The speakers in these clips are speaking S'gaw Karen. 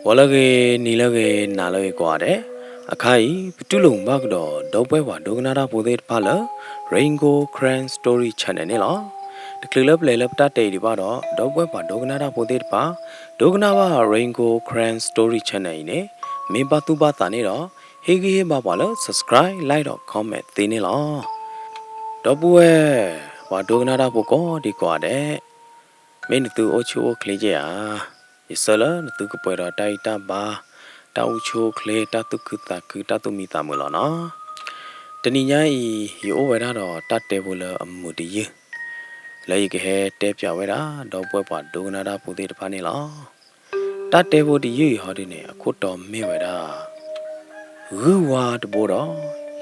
ဂီၤလၢအဂ့ၤ, နံၤလၢအဂ့ၤ, နၤလၢအဂ့ၤကိးဂၤဒဲး, အခါအံၤ ပတူၢ်လိာ်မုာ်ဘၣ်ကဒီး ဒီပုၢ်ဝဲၢ်ပှၤဒိကနၣ်တၢ်ဖိသ့ၣ်တဖၣ်လၢ Rain Gold Karen Story Channel န့ၣ်လီၤ. တချုးလၢပလဲၤလၢပတၢ်တဲအံၤဒံးဘၣ်ဒီး ဒီပုၢ်ဝဲၢ်ပှၤဒိကနၣ်တၢ်ဖိသ့ၣ်တဖၣ် ဒိကနၣ်ဘၣ် Rain Gold Karen Story Channel အံၤန့ၣ် မ့ၢ်ဘၣ်သူၣ်ဘၣ်သးန့ၣ်ဒီး ဟ့ၣ်ဂံၢ်ဟ့ၣ်ဘါပှၤလၢ subscribe, like ဒီး comment သ့န့ၣ်လီၤ. ဒီပုၢ်ဝဲၢ်ပှၤဒိကနၣ်တၢ်ဖိကိးဒံကိးဂၤဒဲး, မ့ၢ်နသုအိၣ်ဆူၣ်အိၣ်ချ့ကဲဧါ, ယဆၢလၢနသုကပှဲၤဒီးတၢ်ဂံၢ်တၢ်ဘါ, တၢ်အိၣ်ဆူၣ်အိၣ်ချ့, တၢ်သူၣ်ခုသးခု, တၢ်သူၣ်မံသးမုာ်လီၤနီၤ. တနံၤညါအံၤ ယအိၣ်ဝဲဒၣ်ဒီးတၢ်တဲဖိလၢအမုာ်တယုၢ် လၢယကဟဲတဲပၠးဝဲဒၣ် ဒီပုၢ်ဝဲၢ်ပှၤဒိကနၣ်တၢ်ဖိသ့ၣ်တဖၣ်န့ၣ်လီၤ. တၢ်တဲဖိတယုၢ်အံၤဟီဒုန့ၣ် အခိၣ်တီမ့ၢ်ဝဲဒၣ် ဂုၢ်ဝါတဘိဒီး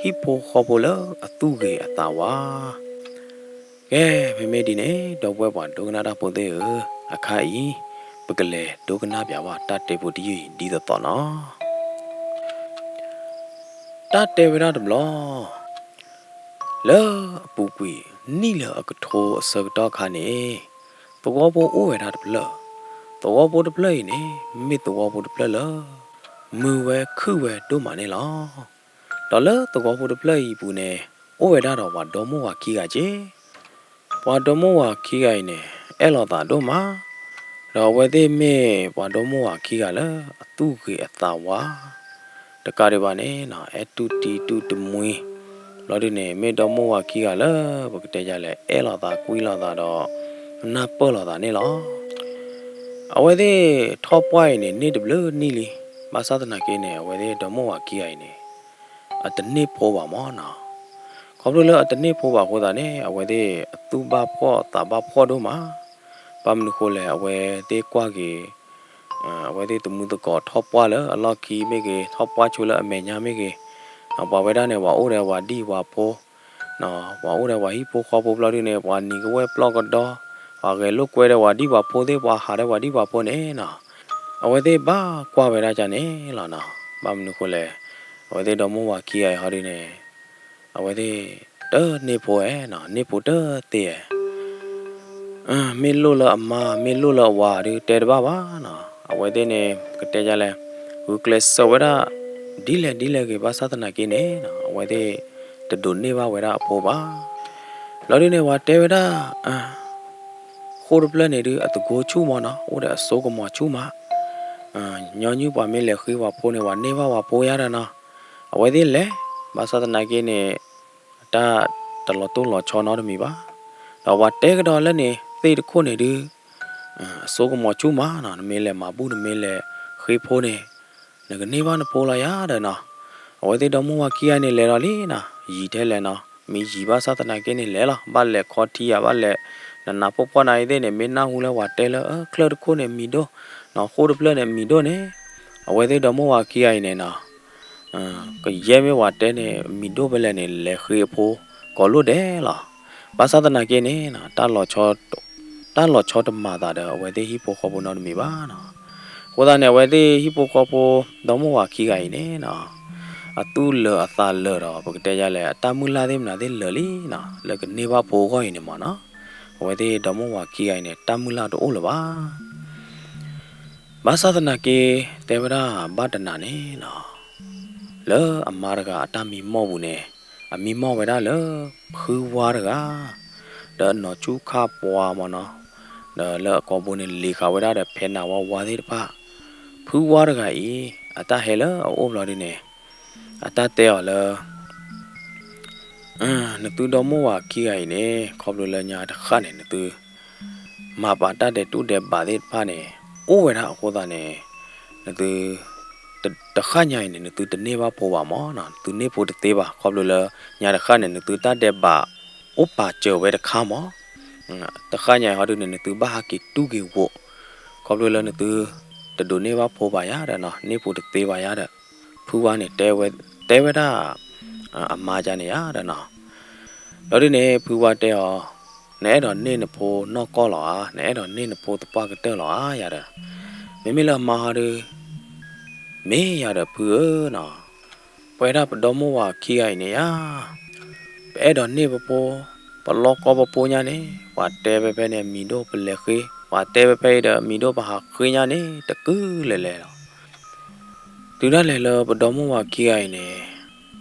ဟံၣ်ဖိဃီဖိလၢအသူၣ်ဂ့ၤအသးဝါ. ကဲ, မ့မ့ၢ်ဒ်န့ၣ် ဒီပုၢ်ဝဲၢ်ပှၤဒိကနၣ်တၢ်ဖိသ့ၣ်ဧၢ, အခါအံၤ ပကလဲၤဒိကနၣ်ပၠးဘၣ်တၢ်တဲဖိတယုၢ်အံၤဒ်သိးသိးနီၤ. တၢ်တဲဝဲဒၣ်တဘျီ လၢအပူၤကွံာ် နံၣ်လၢအကထိအဆၢကတီၢ်အခါန့ၣ်, သဝီဖိအိၣ်ဝဲဒၣ်တဖျၢၣ်, သဝီဖိတဖျၢၣ်အံၤန့ၣ် မ့ၢ်သဝီဖိတဖျၢၣ်လၢ မုာ်ဝဲခုၣ်ဝဲဒိၣ်မးန့ၣ်လီၤ. ဒီးလၢသဝီဖိတဖျၢၣ်အံၤအပူၤန့ၣ် အိၣ်ဝဲဒၣ်ဒီးပှၤဒီမါဝၤခံဂၤက့ၢ်. ပှၤဒီမါဝၤခံဂၤအံၤန့ၣ် အဲၣ်လိာ်သးဒိၣ်မး, ဒီးအဝဲသ့ၣ်မ့ၢ်ပှၤဒီမါဝၤခံဂၤလၢအသူၣ်ဂ့ၤအသးဝါ တကးဒံးဘၣ်န့ၣ် အဲၣ်တူၢ်တံတူၢ်တမှံ, ဘျီဒုန့ၣ် မ့ၢ်ဒီမါဝၤခံဂၤလၢ ပကတဲယလဲၣ် အဲၣ်လိာ်သးကွံလိာ်သးဒီး နၢ်ပၢၢ်လိာ်သးန့ၣ်လီၤ. အဝဲသ့ၣ်ထီၣ်ပှၢ်အံၤန့ၣ် န့ၢ်တဘျုးနံၣ်လံ, ဘၣ်ဆၣ်သနာ်က့န့ၣ် အဝဲသ့ၣ်ဒီမါဝၤခံဂၤအံၤန့ၣ် အတန့ၢ်ဖိဘၣ်မၢ်နီၤ. ခီဖျိလၢအတန့ၢ်ဖိဘၣ်အဃိသတးန့ၣ် အဝဲသ့ၣ်အသူၣ်ဘၣ်ဖှီၣ်သးဘၣ်ဖှီၣ်ဒိၣ်မး, ဘၣ်မနုၤဃိလဲၣ် အဝဲသ့ၣ်ကွၢ်က့ၤ အဝဲသ့ၣ်တမုၢ်သကိးထီၣ်ပှၢ်လၢအလီၢ်ခံမ့ၢ်ဂ့ၤ, ထီၣ်ပှၢ်ဆိလၢအမဲာ်ညါမ့ၢ်ဂ့ၤ, ပှၤဝဲဒၣ်န့ၣ် ပှၤအိၣ်ဒီးပှၤဒံၣ်ပှၤဖိ, ပှၤအိၣ်ဒီးပှၤဟံၣ်ဖိဃီဖိဘျီဒုန့ၣ် ပှၤနံၤကဝဲၢ်ပျီၢ်ကဒီ, ပှၤဂဲၤလိာ်ကွဲဒီးပှၤဒံၣ်ပှၤဖိသ့ၣ်, ပှၤဟးဒီးပှၤဒံၣ်ပှၤဖိန့ၣ်နီၤ, အဝဲသ့ၣ်ဘၣ်ကွၢ်ဝဲဒၣ်ဒ်န့ၣ်လီၤနီၤ. ဘၣ်မနုၤဃိလဲၣ်, အဝဲသ့ၣ်ဒီမါဝၤခံဂၤအံၤဟီဒုန့ၣ် အဝဲသ့ၣ်တန့ၢ်ဖိဧဲနီၤ, န့ၢ်ဖိတသ့ဧဲ. မ့ၢ်လိၣ်လၢအမါ မ့ၢ်လိၣ်လၢအဝၤဒုး တဲတဘၣ်ဘၣ်နီၤ. အဝဲသ့ၣ်န့ၣ် ကတဲယလဲၣ်, ဂုာ်ကျဲးစၢးဝဲဒၣ် ဒ်လဲၣ်ဒ်လဲၣ်ဂ့ၤ ဘၣ်ဆၣ်သနာ်က့န့ၣ် အဝဲသ့ၣ်တဒိးန့ၢ်ဘၣ်ဝဲဒၣ်အဖိဘၣ်. လီၤဒုးန့ၣ် ပှၤတဲဝဲဒၣ် ဃိၣ်တဖျၢၣ်န့ၣ်ဒုး အသကိးဆူၣ်မးနီၤ, အိၣ်ဒီးအစိကမီၤဆူၣ်မး. ညီနုၢ်ပှၤမ့ၢ်လဲၤဃ့ပှၤဖိန့ၣ် ပှၤန့ၢ်ဘၣ်ပှၤဖိယါဒီးနီၤ. အဝဲသ့ၣ်လဲၤ, ဘၣ်ဆၣ်သနာ်က့န့ၣ် အတၢ်တလီၤတိၢ်လီၤဆီနီတမံၤဘၣ်. ဒီးပှၤတဲကဒီးလၢန့ၣ် သ့ၣ်တခိၣ်န့ၣ်ဒုး အစိကမီၤဆူၣ်မးနီၤ, နမ့ၢ်လဲၤမၤဘူၣ် နမ့ၢ်လဲၤဃ့ဖိန့ၣ် နကန့ၢ်ဘၣ်နဖိလီၤယါဒီးနီၤ. အဝဲသ့ၣ်ဒီမါဝၤခံဂၤန့ၣ် လဲၤဒီးလံနီၤ, ယံာ်ထဲလဲၣ်နီၤ, မ့ၢ်ယံာ်ဘၣ်ဆၣ်သနာ်က့န့ၣ် လဲၤလီၤ, ဘၣ်လဲၤခီထံဧါ, ဘၣ်လဲၤ နနးဖှီၣ်ဖှီၣ်နၤအံၤသ့ၣ်န့ၣ် မ့ၢ်နၢ်ဟူလၢပှၤတဲလၢ ချၢၣ်တခိၣ်န့ၣ် မံၤဒိၣ်နီၤ, ဃိၣ်တဖျၢၣ်န့ၣ် မံၤဒိၣ်န့ၣ်, အဝဲသ့ၣ်ဒီမါဝၤခံဂၤအံၤန့ၣ်နီၤ ကယဲၢ်မ့ၢ်ပှၤတဲန့ၣ် မံၤဒိၣ်ဖဲလဲၣ်န့ၣ် လဲၤဃ့အဖိ ကိးလိၣ်ဒဲးလီၤ. ဘၣ်ဆၣ်သနာ်က့န့ၣ် တၢ်လီၤဆီတမၤသးဒီး အဝဲသ့ၣ်ဟံၣ်ဖိဃီဖိနီတမံၤဘၣ်နီၤ. အဃိသတးန့ၣ် အဝဲသ့ၣ်ဟံၣ်ဖိဃီဖိ ဒီမါဝၤခံဂၤအံၤန့ၣ်နီၤ အသူၣ်လၢာ်အသးလၢာ်ဒီး ပကတဲယလဲၣ် အတၢ်မုၢ်လၢ်သ့ၣ်မနုၤသ့ၣ်လၢာ်လံနီၤ, လၢကန့ၢ်ဘၣ်ဖိအဂီၢ်အံၤန့ၣ်မးနီၤ. အဝဲသ့ၣ်ဒီမါဝၤခံဂၤအံၤန့ၣ် တၢ်မုၢ်လၢ်တအိၣ်လၢၤဘၣ်. ဘၣ်ဆၣ်သနာ်က့ တဲဝဲဒၣ်ဘၣ်တနၤန့ၣ်နီၤ လၢအမါတဂၤအတၢ်မံမီၢ်ပူၤန့ၣ် အမံမီၢ်ဝဲဒၣ်လၢ ဖုဝါတဂၤ ဒီးနီၢ်ဆူၣ်ခၣ်ပှၤမးနီၤ, ဒီးလၢအကိာ်ပူၤန့ၣ် လံၤဃာ်ဝဲဒၣ်ဒီးဖဲနးဝါဝါသ့ၣ်တဖၣ်, ဖုဝါတဂၤအံၤ အတၢ်ဟဲလၢအအိၣ်ဘျီဒုန့ၣ် အတၢ်တဲအီၤလၢ နသုဒီမါဝၤခံဂၤအံၤန့ၣ် ခီဖျိလၢညါတဃၣ်န့ၣ် နသု မၤပာ်တၢ်ဒဲးတူၢ်ဒဲးဘးသ့ၣ်တဖၣ်န့ၣ် အိၣ်ဝဲဒၣ်အဃိသတးန့ၣ် နသု တဃၣ်ညါအံၤန့ၣ် နသုတန့ၢ်ဘၣ်ဖိဘၣ်မးနီၤ, နသုန့ၢ်ဖိတသ့ဘၣ်, ခီဖျိလၢညါတဃၣ်န့ၣ် နသုတၢ်ဒဲးဘးအိၣ်ပာ်စၢၤဝဲတခါမး, တဃၣ်ညါအံၤဟီဒုန့ၣ် နသုဘၣ်ဟးက့ၤတူၢ်က့ၤဂိာ်, ခီဖျိလၢနသု တဒိးန့ၢ်ဘၣ်ဖိဘၣ်ယါဒီးနီၤ, န့ၢ်ဖိတသ့ဘၣ်ယါဒီး ဖုဝါန့ၣ် တဲဝဲဒၣ် အမါယါန့ၣ်ယါဒီးနီၤ. ဒီးဒုန့ၣ် ဖုဝါတဲအီၤ, နအဲၣ်ဒိးန့ၢ်နဖိနီၢ်ကီၢ်လီၤဧါ, နအဲၣ်ဒိးန့ၢ်နဖိသပှၢ်ကတၢၢ်လီၤဧါယါဒီး, မ့မ့ၢ်လၢအမါဟီဒု မ့ၢ်ယၤဒီးဖုဧၢနီၤ, ပဝဲဒၣ်ပဒီမါဝၤခံဂၤအံၤန့ၣ်ယါ, ပအဲၣ်ဒိးန့ၢ်ပဖိ, ပလီၢ်ကီၢ်ပဖိညါန့ၣ်, ပှၤတဲဖဲဖဲန့ၣ် မံၤဒိၣ်ပလဲၤဃ့, ပှၤတဲဖဲဖဲအံၤဒီး မံၤဒိၣ်ပဟးဃ့ညါန့ၣ် တကုာ်လဲၤလဲၤလီၤ. တုၤဒၣ်လဲာ်လၢပဒီမိၢ်ဝၤခံဂၤအံၤန့ၣ်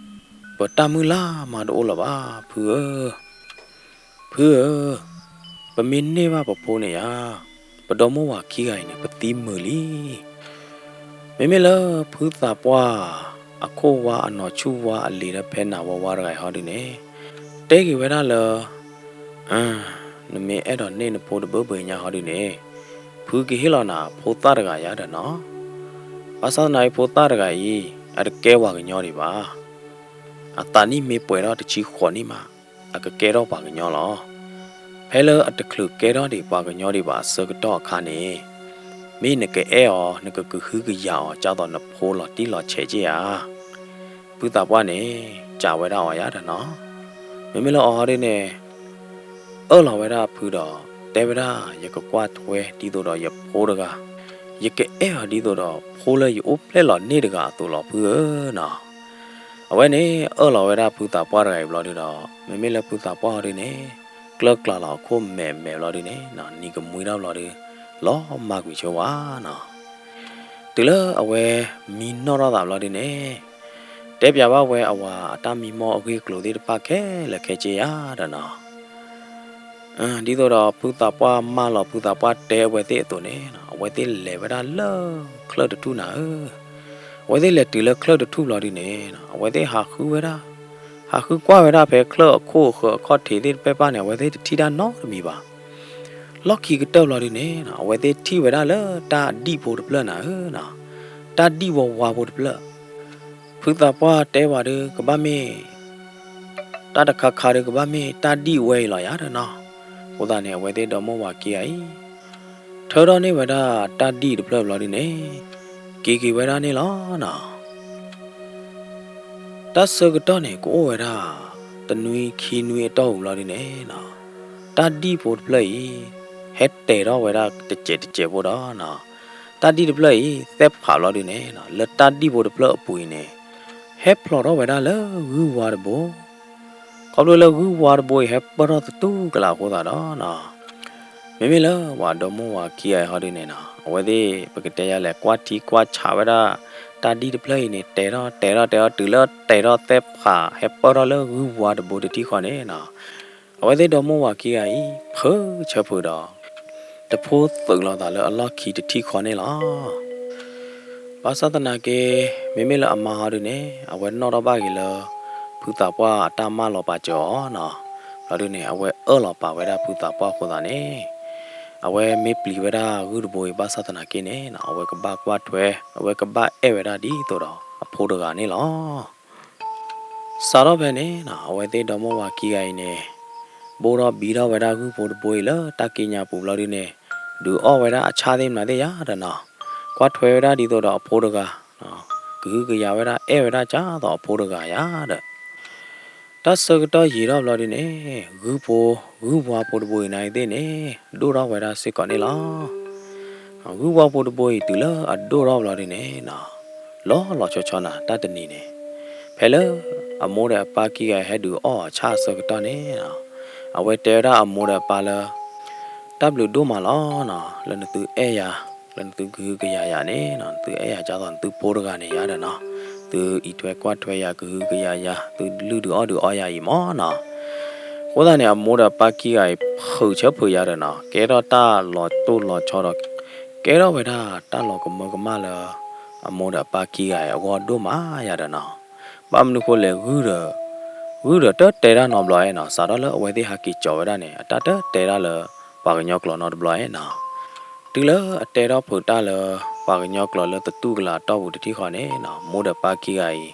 ပတၢ်မုၢ်လၢ်မၤတအိၣ်လၢၤဘၣ် ဖုဧၢ, ဖုဧၢ, ပမ့ၢ်န့ၢ်ဘၣ်ပဖိန့ၣ်ယါ, ပဒီမိၢ်ဝၤခံဂၤအံၤန့ၣ် ပသံမုာ်လံ. မ့မ့ၢ်လၢဖုသးပှၢ် အခိၣ်ဝါအနီၢ်ဆူၣ်ဝါအလံၤလၢဖဲနၤဝါဝါတဂၤအံၤဟီဒုန့ၣ် တဲက့ၤဝဲဒၣ်လၢ နမ့ၢ်အဲၣ်ဒိးန့ၢ်နဖိတဘၢဘၢညါဟီဒုန့ၣ် ဖုကဟ့ၣ်လီၤနၤဖိသၣ်တဂၤယါဒီးနီၤ. ဘၣ်ဆၣ်သနာ်က့ဖိသၣ်တဂၤအံၤ အတကဲပှၤကညီဒံးဘၣ်. အသးနံၣ်မ့ၢ်ပှဲၤထီၣ်တဆံဃိးနံၣ်မး အကကဲထီၣ်ပှၤကညီလီၤ. ဖဲလၢအတချုးကဲထီၣ်ဒံးပှၤကညီဒံးဘၣ်အဆၢကတီၢ်အခါန့ၣ် မ့ၢ်နကအဲၣ်အီၤ နကကဟုကယာ်အီၤ ကၢ်သိးနဖိလီၤတံၢ်လီၤဆဲးက့ဧါ. ဖုသးပှၢ်န့ၣ် စံးဝဲဒၣ်အီၤယါဒီးနီၤ. မ့မ့ၢ်လၢအီၤဟီဒုန့ၣ် အၢၣ်လီၤဝဲဒၣ်ဖုဒီး တဲဝဲဒၣ် ယကကွၢ်ထွဲဒ်သိးဒီးယဖိတဂၤ, ယကအဲၣ်အီၤဒ်သိးဒီးဖိလၢယအိၣ်ဖျဲၣ်လီၤန့ၢ်တဂၤအသိးလီၤဖုဧၢနီၤ. အဝဲန့ၣ် အၢၣ်လီၤဝဲဒၣ်ဖုသးပှၢ်တဂၤအံၤဘျီဒုဒီး မ့မ့ၢ်လၢဖုသးပှၢ်ဟီဒုန့ၣ် ကျၢၢ်ကျါလီၤအခိၣ်မဲာ်မဲာ်ဘျီဒုန့ၣ်နီၤ နံၤကမှံထီၣ်ဘျီဒု လီၤမၢ်ကွံာ်ဆိဝါနီၤ. တုၤလၢအဝဲမံနီၣ်ထီၣ်သးဘျီဒုန့ၣ် တဲပၠးဘၣ်ဝဲအဝၤအတၢ်မံမီၢ်အဂ့ၢ်အကျိၤသ့ၣ်တဖၣ်ခဲလၢာ်ခဲဆ့ယါဒီးနီၤ. ဒ်သိးဒီးဖုသးပှၢ်မၢလီၤ ဖုသးပှၢ်တဲအဝဲသ့ၣ်အသိးန့ၣ် အဝဲသ့ၣ်လဲၤဝဲဒၣ်လၢချၢၣ်တထူၣ်နၤဧၢ. အဝဲသ့ၣ်လဲၤတုၤလၢချၢၣ်တထူၣ်ဘျီဒုန့ၣ် အဝဲသ့ၣ်ဟးဃုဝဲဒၣ်, ဟးဃုကွၢ်ဝဲဒၣ်ဖဲချၢၣ်အခိၣ်အဃၢၤအခီၣ်ထံးသ့ၣ်တဖၣ်န့ၣ် အဝဲသ့ၣ်တထံၣ်တၢ်နီတမံၤဘၣ်. လီၢ်ခံကတၢၢ်ဘျီဒုန့ၣ် အဝဲသ့ၣ်ထံၣ်ဝဲဒၣ်လၢတၢ်ဒံၣ်ဖိတဖျၢၣ်နၤဧၢ, တၢ်ဒံၣ်ဝါဝါဖိတဖျၢၣ်. ဖုသးပှၢ်တဲဝဲဒု ကဘၣ်မ့ၢ် တၢ်တခါခါဒု ကဘၣ်မ့ၢ်တၢ်ဒံၣ်ဝဲအံၤလီၤယါဒီးနီၤ. အဃိသတးန့ၣ် အဝဲသ့ၣ်ဒီမိၢ်ဝၤခံဂၤအံၤ ထၢထီၣ်န့ၢ်ဝဲဒၣ်တၢ်ဒံၣ်တဖျၢၣ်ဘျီဒုန့ၣ် က့ၤက့ၤဝဲဒၣ်န့ၣ်လီၤနီၤ. တၢ်ဆၢကတီၢ်န့ၣ် ကအိၣ်ဝဲဒၣ် တနွံခံနွံအတီၢ်ပူၤဘျီဒုန့ၣ်နီၤ, တၢ်ဒံၣ်ဖိတဖျၢၣ်အံၤ ဟဲတဲာ်ထီၣ်ဝဲဒၣ်တစဲးတစဲးဖိဒီးနီၤ, တၢ်ဒံၣ်တဖျၢၣ်အံၤ သဲၣ်ဖးဘျီဒုန့ၣ်နီၤ လၢတၢ်ဒံၣ်ဖိတဖျၢၣ်အပူၤအံၤန့ၣ် ဟဲဖျိးထီၣ်ဝဲဒၣ်လၢဂုၢ်ဝါတဘိ ခီဖျိလၢဂုၢ်ဝါတဘိအံၤ ဟဲပၢၢ်ထီၣ်သတူၢ်ကလာ်အဃိသတးဒီးနီၤ, မ့မ့ၢ်လၢပှၤဒီမိၢ်ဝၤခံဂၤအံၤဟီဒုန့ၣ်နီၤ အဝဲသ့ၣ်ပကတဲယၤလဲၣ် ကွၢ်ထံကွၢ်ဆးဝဲဒၣ် တၢ်ဒံၣ်တဖျၢၣ်အံၤန့ၣ် တဲာ်ထီၣ်တဲာ်ထီၣ်တဲာ်ထီၣ် တုၤလၢတဲာ်ထီၣ်သဲၣ်ဖး ဟဲပၢၢ်ထီၣ်လၢဂုၢ်ဝါတဘိတထံၣ်ဃီန့ၣ်နီၤ, အဝဲသ့ၣ်ဒီမိၢ်ဝၤခံဂၤအံၤ ဖုးဆၢဖုးဒီး တဖိသုးလိာ်သးလၢအလီၢ်ခံတထံၣ်ဃီန့ၣ်လီၤ. ဘၣ်ဆၣ်သနာ်က့ မ့မ့ၢ်လၢအမါဟီဒုန့ၣ် အဝဲနီၣ်ထီၣ်ဘၣ်က့ၤလၢ ဖုသးပှၢ်အတၢ်မၢလီၤပာ်စၢၤအီၤနီၤ, ဘျီဒုန့ၣ် အဝဲအၢၣ်လီၤပာ်ဝဲဒၣ်ဖုသးပှၢ်အဃိသတးန့ၣ် အဝဲမ့ၢ်ပျံၤဝဲဒၣ်ဂုၢ်တဘိအံၤ ဘၣ်ဆၣ်သနာ်က့န့ၣ်နီၤ အဝဲကဘၣ်ကွၢ်ထွဲ အဝဲကဘၣ်အဲၣ်ဝဲဒၣ်ဒ်သိးဒီးအဖိတဂၤန့ၣ်လီၤ. စးထီၣ်ဖဲန့ၣ်နီၤ အဝဲသ့ၣ်ဒီမိၢ်ဝၤခံဂၤအံၤန့ၣ် ဘိၣ်ထီၣ်ဘံထီၣ်ဝဲဒၣ်ဂုၢ်ဖိတဘိအံၤလၢတၢ်က့ညါပူၤဘျီဒုန့ၣ် ဒုးအီၣ်ဝဲဒၣ်အဆၣ်သ့ၣ်မနုၤသ့ၣ်ယါဒီးနီၤ, ကွၢ်ထွဲဝဲဒၣ်ဒ်သိးဒီးအဖိတဂၤ, ကဟုကယာ်ဝဲဒၣ်အဲၣ်ဝဲဒၣ်ကၢ်သိးအဖိတဂၤယါဒီး တၢ်ဆၢကတီၢ်ယံာ်ထီၣ်ဘျီဒုန့ၣ် ဂုၢ်ဖိ, ဂုၢ်ဝါဖိတဘိအံၤနၤအံၤသ့ၣ်န့ၣ် ဒိၣ်ထီၣ်ဝဲဒၣ်စ့ၢ်ကီးန့ၣ်လီၤ. ဂုၢ်ဝါဖိတဘိအံၤတုၤလၢအဒိၣ်ထီၣ်ဘျီဒုန့ၣ်နီၤ လီၤလီၤဆီဆီနၤ တၢ်တနံၤန့ၣ် ဖဲလၢအမိၢ်ဒီးအပၢ်ခံဂၤဟဲဒုးအီၣ်အဆၣ်အဆၢကတီၢ်န့ၣ်နီၤ အဝဲတဲဝဲဒၣ်အမိၢ်ဒီးအပၢ်လၢ တၢ်ဘျုးဒိၣ်မးလီၤနီၤ လၢနသုအဲၣ်ယၤ, လၢနသုကဟုကယာ်ယၤန့ၣ်နီၤ နသုအဲၣ်ယၤကၢ်သိးနသုဖိတဂၤန့ၣ်ယါဒီးနီၤ, သုအံးထွဲကွၢ်ထွဲယၤ ကဟုကယာ်ယၤ သုလုၢ်ဒုးအီၣ်ဒုးအီယၤအံၤမၢ်နီၤ. အဃိသတးန့ၣ် အမိၢ်ဒီးအပၢ်ခံဂၤအံၤ ဖုးဆၢဖုးယါဒီးနီၤ ကဲထီၣ်တၢ်လီၤတိၢ်လီၤဆီဒီး ကဲထီၣ်ဝဲဒၣ်တၢ်လီၤကမၢကမၣ်လၢ အမိၢ်ဒီးအပၢ်ခံဂၤအံၤအဂီၢ်ဒိၣ်မးယါဒီးနီၤ. ဘၣ်မနုၤဃိလဲၣ် ဂုၢ်ဒီး ဂုၢ်ဒီးတတဲတၢ်နီတဘျီနီၤ စးထီၣ်လၢအဝဲသ့ၣ်ဟးက့ၤကၠီၤဝဲဒၣ်န့ၣ် အတၢ်တတဲတၢ်လၢပှၤကညီကျိာ်နီတဘျီနီၤ. တုၤလၢအတဲထီၣ်ဖုးတၢ်လၢ ပှၤကညီကျိာ်လၢသတူၢ်ကလာ်အတီၢ်ပူၤတထံၣ်ဃီန့ၣ်နီၤ မိၢ်ဒီးပၢ်ခံဂၤအံၤ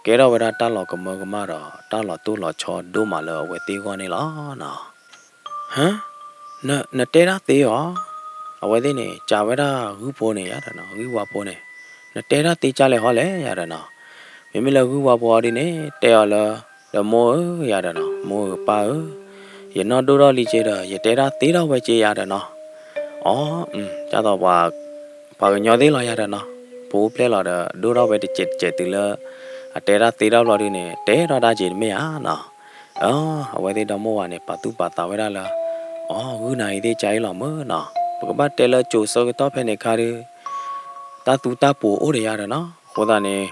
ကဲထီၣ်ဝဲဒၣ်တၢ်လီၤကမၢကမၣ်ဒီး တၢ်လီၤတိၢ်လီၤဆီဒိၣ်မးလၢအဝဲသ့ၣ်ဂီၢ်န့ၣ်လီၤနီၤ. ဟါ, နတဲတၢ်သ့ဧါ. အဝဲသ့ၣ်န့ၣ် ကးဝဲဒၣ်ဂုၢ်ဖိန့ၣ်ယါဒီးနီၤ ဂုၢ်ဝါဖိန့ၣ် နတဲတၢ်သ့ကၢ်လဲၣ်ဟီလဲၣ်ယါဒီးနီၤ. မ့မ့ၢ်လၢဂုၢ်ဝါဖိအီၤဒ်န့ၣ် တဲအီၤလၢ ဒီးမိၢ်ဧၢယါဒီးနီၤ မိၢ်ဧၢပၢ်ဧၢ, ယနီၢ်ဒိၣ်ထီၣ်လံက့ဒီး ယတဲတၢ်သ့ထီၣ်ဝဲက့ယါဒီးနီၤ. အီ, ကၢ်သိးပှၤ ပှၤကညီသ့ၣ်လီၤယါဒီးနီၤ, ပအိၣ်ဖျဲၣ်လီၤဒီး ဒိၣ်ထီၣ်ဝဲတစဲးတစဲးတုၤလၢ အတဲတၢ်သ့ထီၣ်ဘျီဒုန့ၣ် တဲထီၣ်တၢ်က့တမ့ၢ်ဧါနီၤ. အီ, အဝဲသ့ၣ်ဒီမိၢ်ဝၤန့ၣ် ပာ်သူၣ်ပာ်သးဝဲဒၣ်လၢ အီ ဂုၢ်နၤအံၤသ့ၣ်ကၢ်အံၤလီၤမၢ်နီၤ, ပကဘၣ်တဲလၢကၠိၤဆၢကတီၢ်ဖဲန့ၣ်ခါဒီး တၢ်သူတၢ်ပိၤအိၣ်ဒီးယါဒီးနီၤ. အဃိသတးန့ၣ်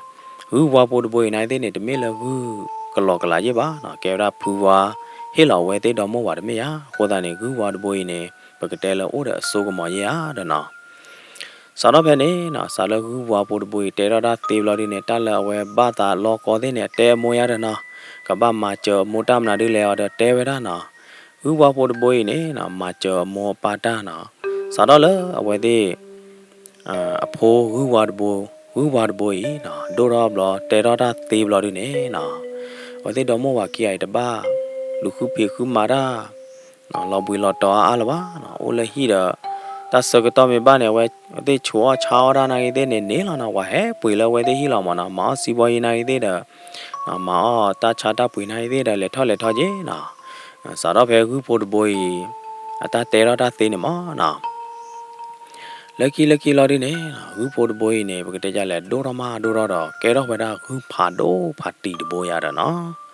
ဂုၢ်ဝါဖိတဘိအံၤနာ်က့သ့ၣ်န့ၣ် တမ့ၢ်လၢဂုၢ်ကလီကလးယ့ၢ်ဘၣ်နီၤ, ကဲဝဲဒၣ်ဖုဝါဟ့ၣ်လီၤအဝဲသ့ၣ်ဒီမါဝၤတမ့ၢ်ဧါ. အဃိသတးန့ၣ် ဂုၢ်ဝါတဘိအံၤန့ၣ် ပကတဲလၢအိၣ်ဒီးအစိကမီၤယ့ၢ်ဧါဒီးနီၤ. စးထီၣ်ဖဲန့ၣ်နီၤ, စးလၢဂုၢ်ဝါဖိတဘိအံၤ တဲထီၣ်တၢ်သ့ဘျီဒုန့ၣ် တၢ်လၢအဝဲဘၣ်သးလီကီသ့ၣ်န့ၣ် အတဲအမိၢ်ယါဒီးနီၤ, ကဘၣ်မၤစၢၤအမိၢ်တၢ်မနုၤဒ်လဲၣ်အီၤဒီးတဲဝဲဒၣ်နီၤ. ဂုၢ်ဝါဖိတဘိအံၤန့ၣ်နီၤ, မၤစၢၤအမိၢ်အပၢ်တၢ်နီၤ, စးထီၣ်လၢအဝဲသ့ၣ် အဖိဂုၢ်ဝါတဘိ, ဂုၢ်ဝါတဘိအံၤနီၤ, ဒိၣ်ထီၣ်ဘျီ တဲထီၣ်တၢ်သ့ဘျီဒုန့ၣ်နီၤ, အဝဲသ့ၣ်ဒီမါဝၤခံဂၤအံၤ တဘၣ်လူၤဃုဖံးဃုမၤတၢ် လီၤဘှံးလီၤတီၤအါအါလၢၤဘၣ်နီၤ, အိၣ်လၢဟံၣ်ဒီး တၢ်ဆၢကတီၢ်မ့ၢ်ဘၣ်န့ၣ် အဝဲသ့ၣ်ဆူးအီၣ်ဆါအီၣ်တၢ်နာ်က့သ့ၣ်န့ၣ်န့ၣ်လီၤနီၤ, ပှၤဟဲပှ့ၤလၢအဝဲသ့ၣ်ဟံၣ်လီၤမးနီၤ, မၤအီၣ်စံဘီယ့ၢ်နာ်က့သ့ၣ်ဒီး မၤအီၣ်တၢ်ဆါတၢ်ပှ့ၤနာ်က့သ့ၣ်ဒီး လဲၤထီၣ်လဲၤထီၣ်က့ၤနီၤ. စးထီၣ်ဖဲဂုၢ်ဖိတဘိအံၤ အတၢ်တဲထီၣ်တၢ်သ့န့ၣ်မးနီၤ လၢခံလၢခံလီၤဒုန့ၣ် ဂုၢ်ဖိတဘိအံၤန့ၣ် ပကတဲဒ်လဲၣ် ဒိၣ်ထီၣ်မးဒိၣ်ထီၣ်ဒီး ကဲထီၣ်ဝဲဒၣ်ဂုၢ်ဖးဒိၣ်ဖးတံာ်တဘိယါဒီးနီၤ.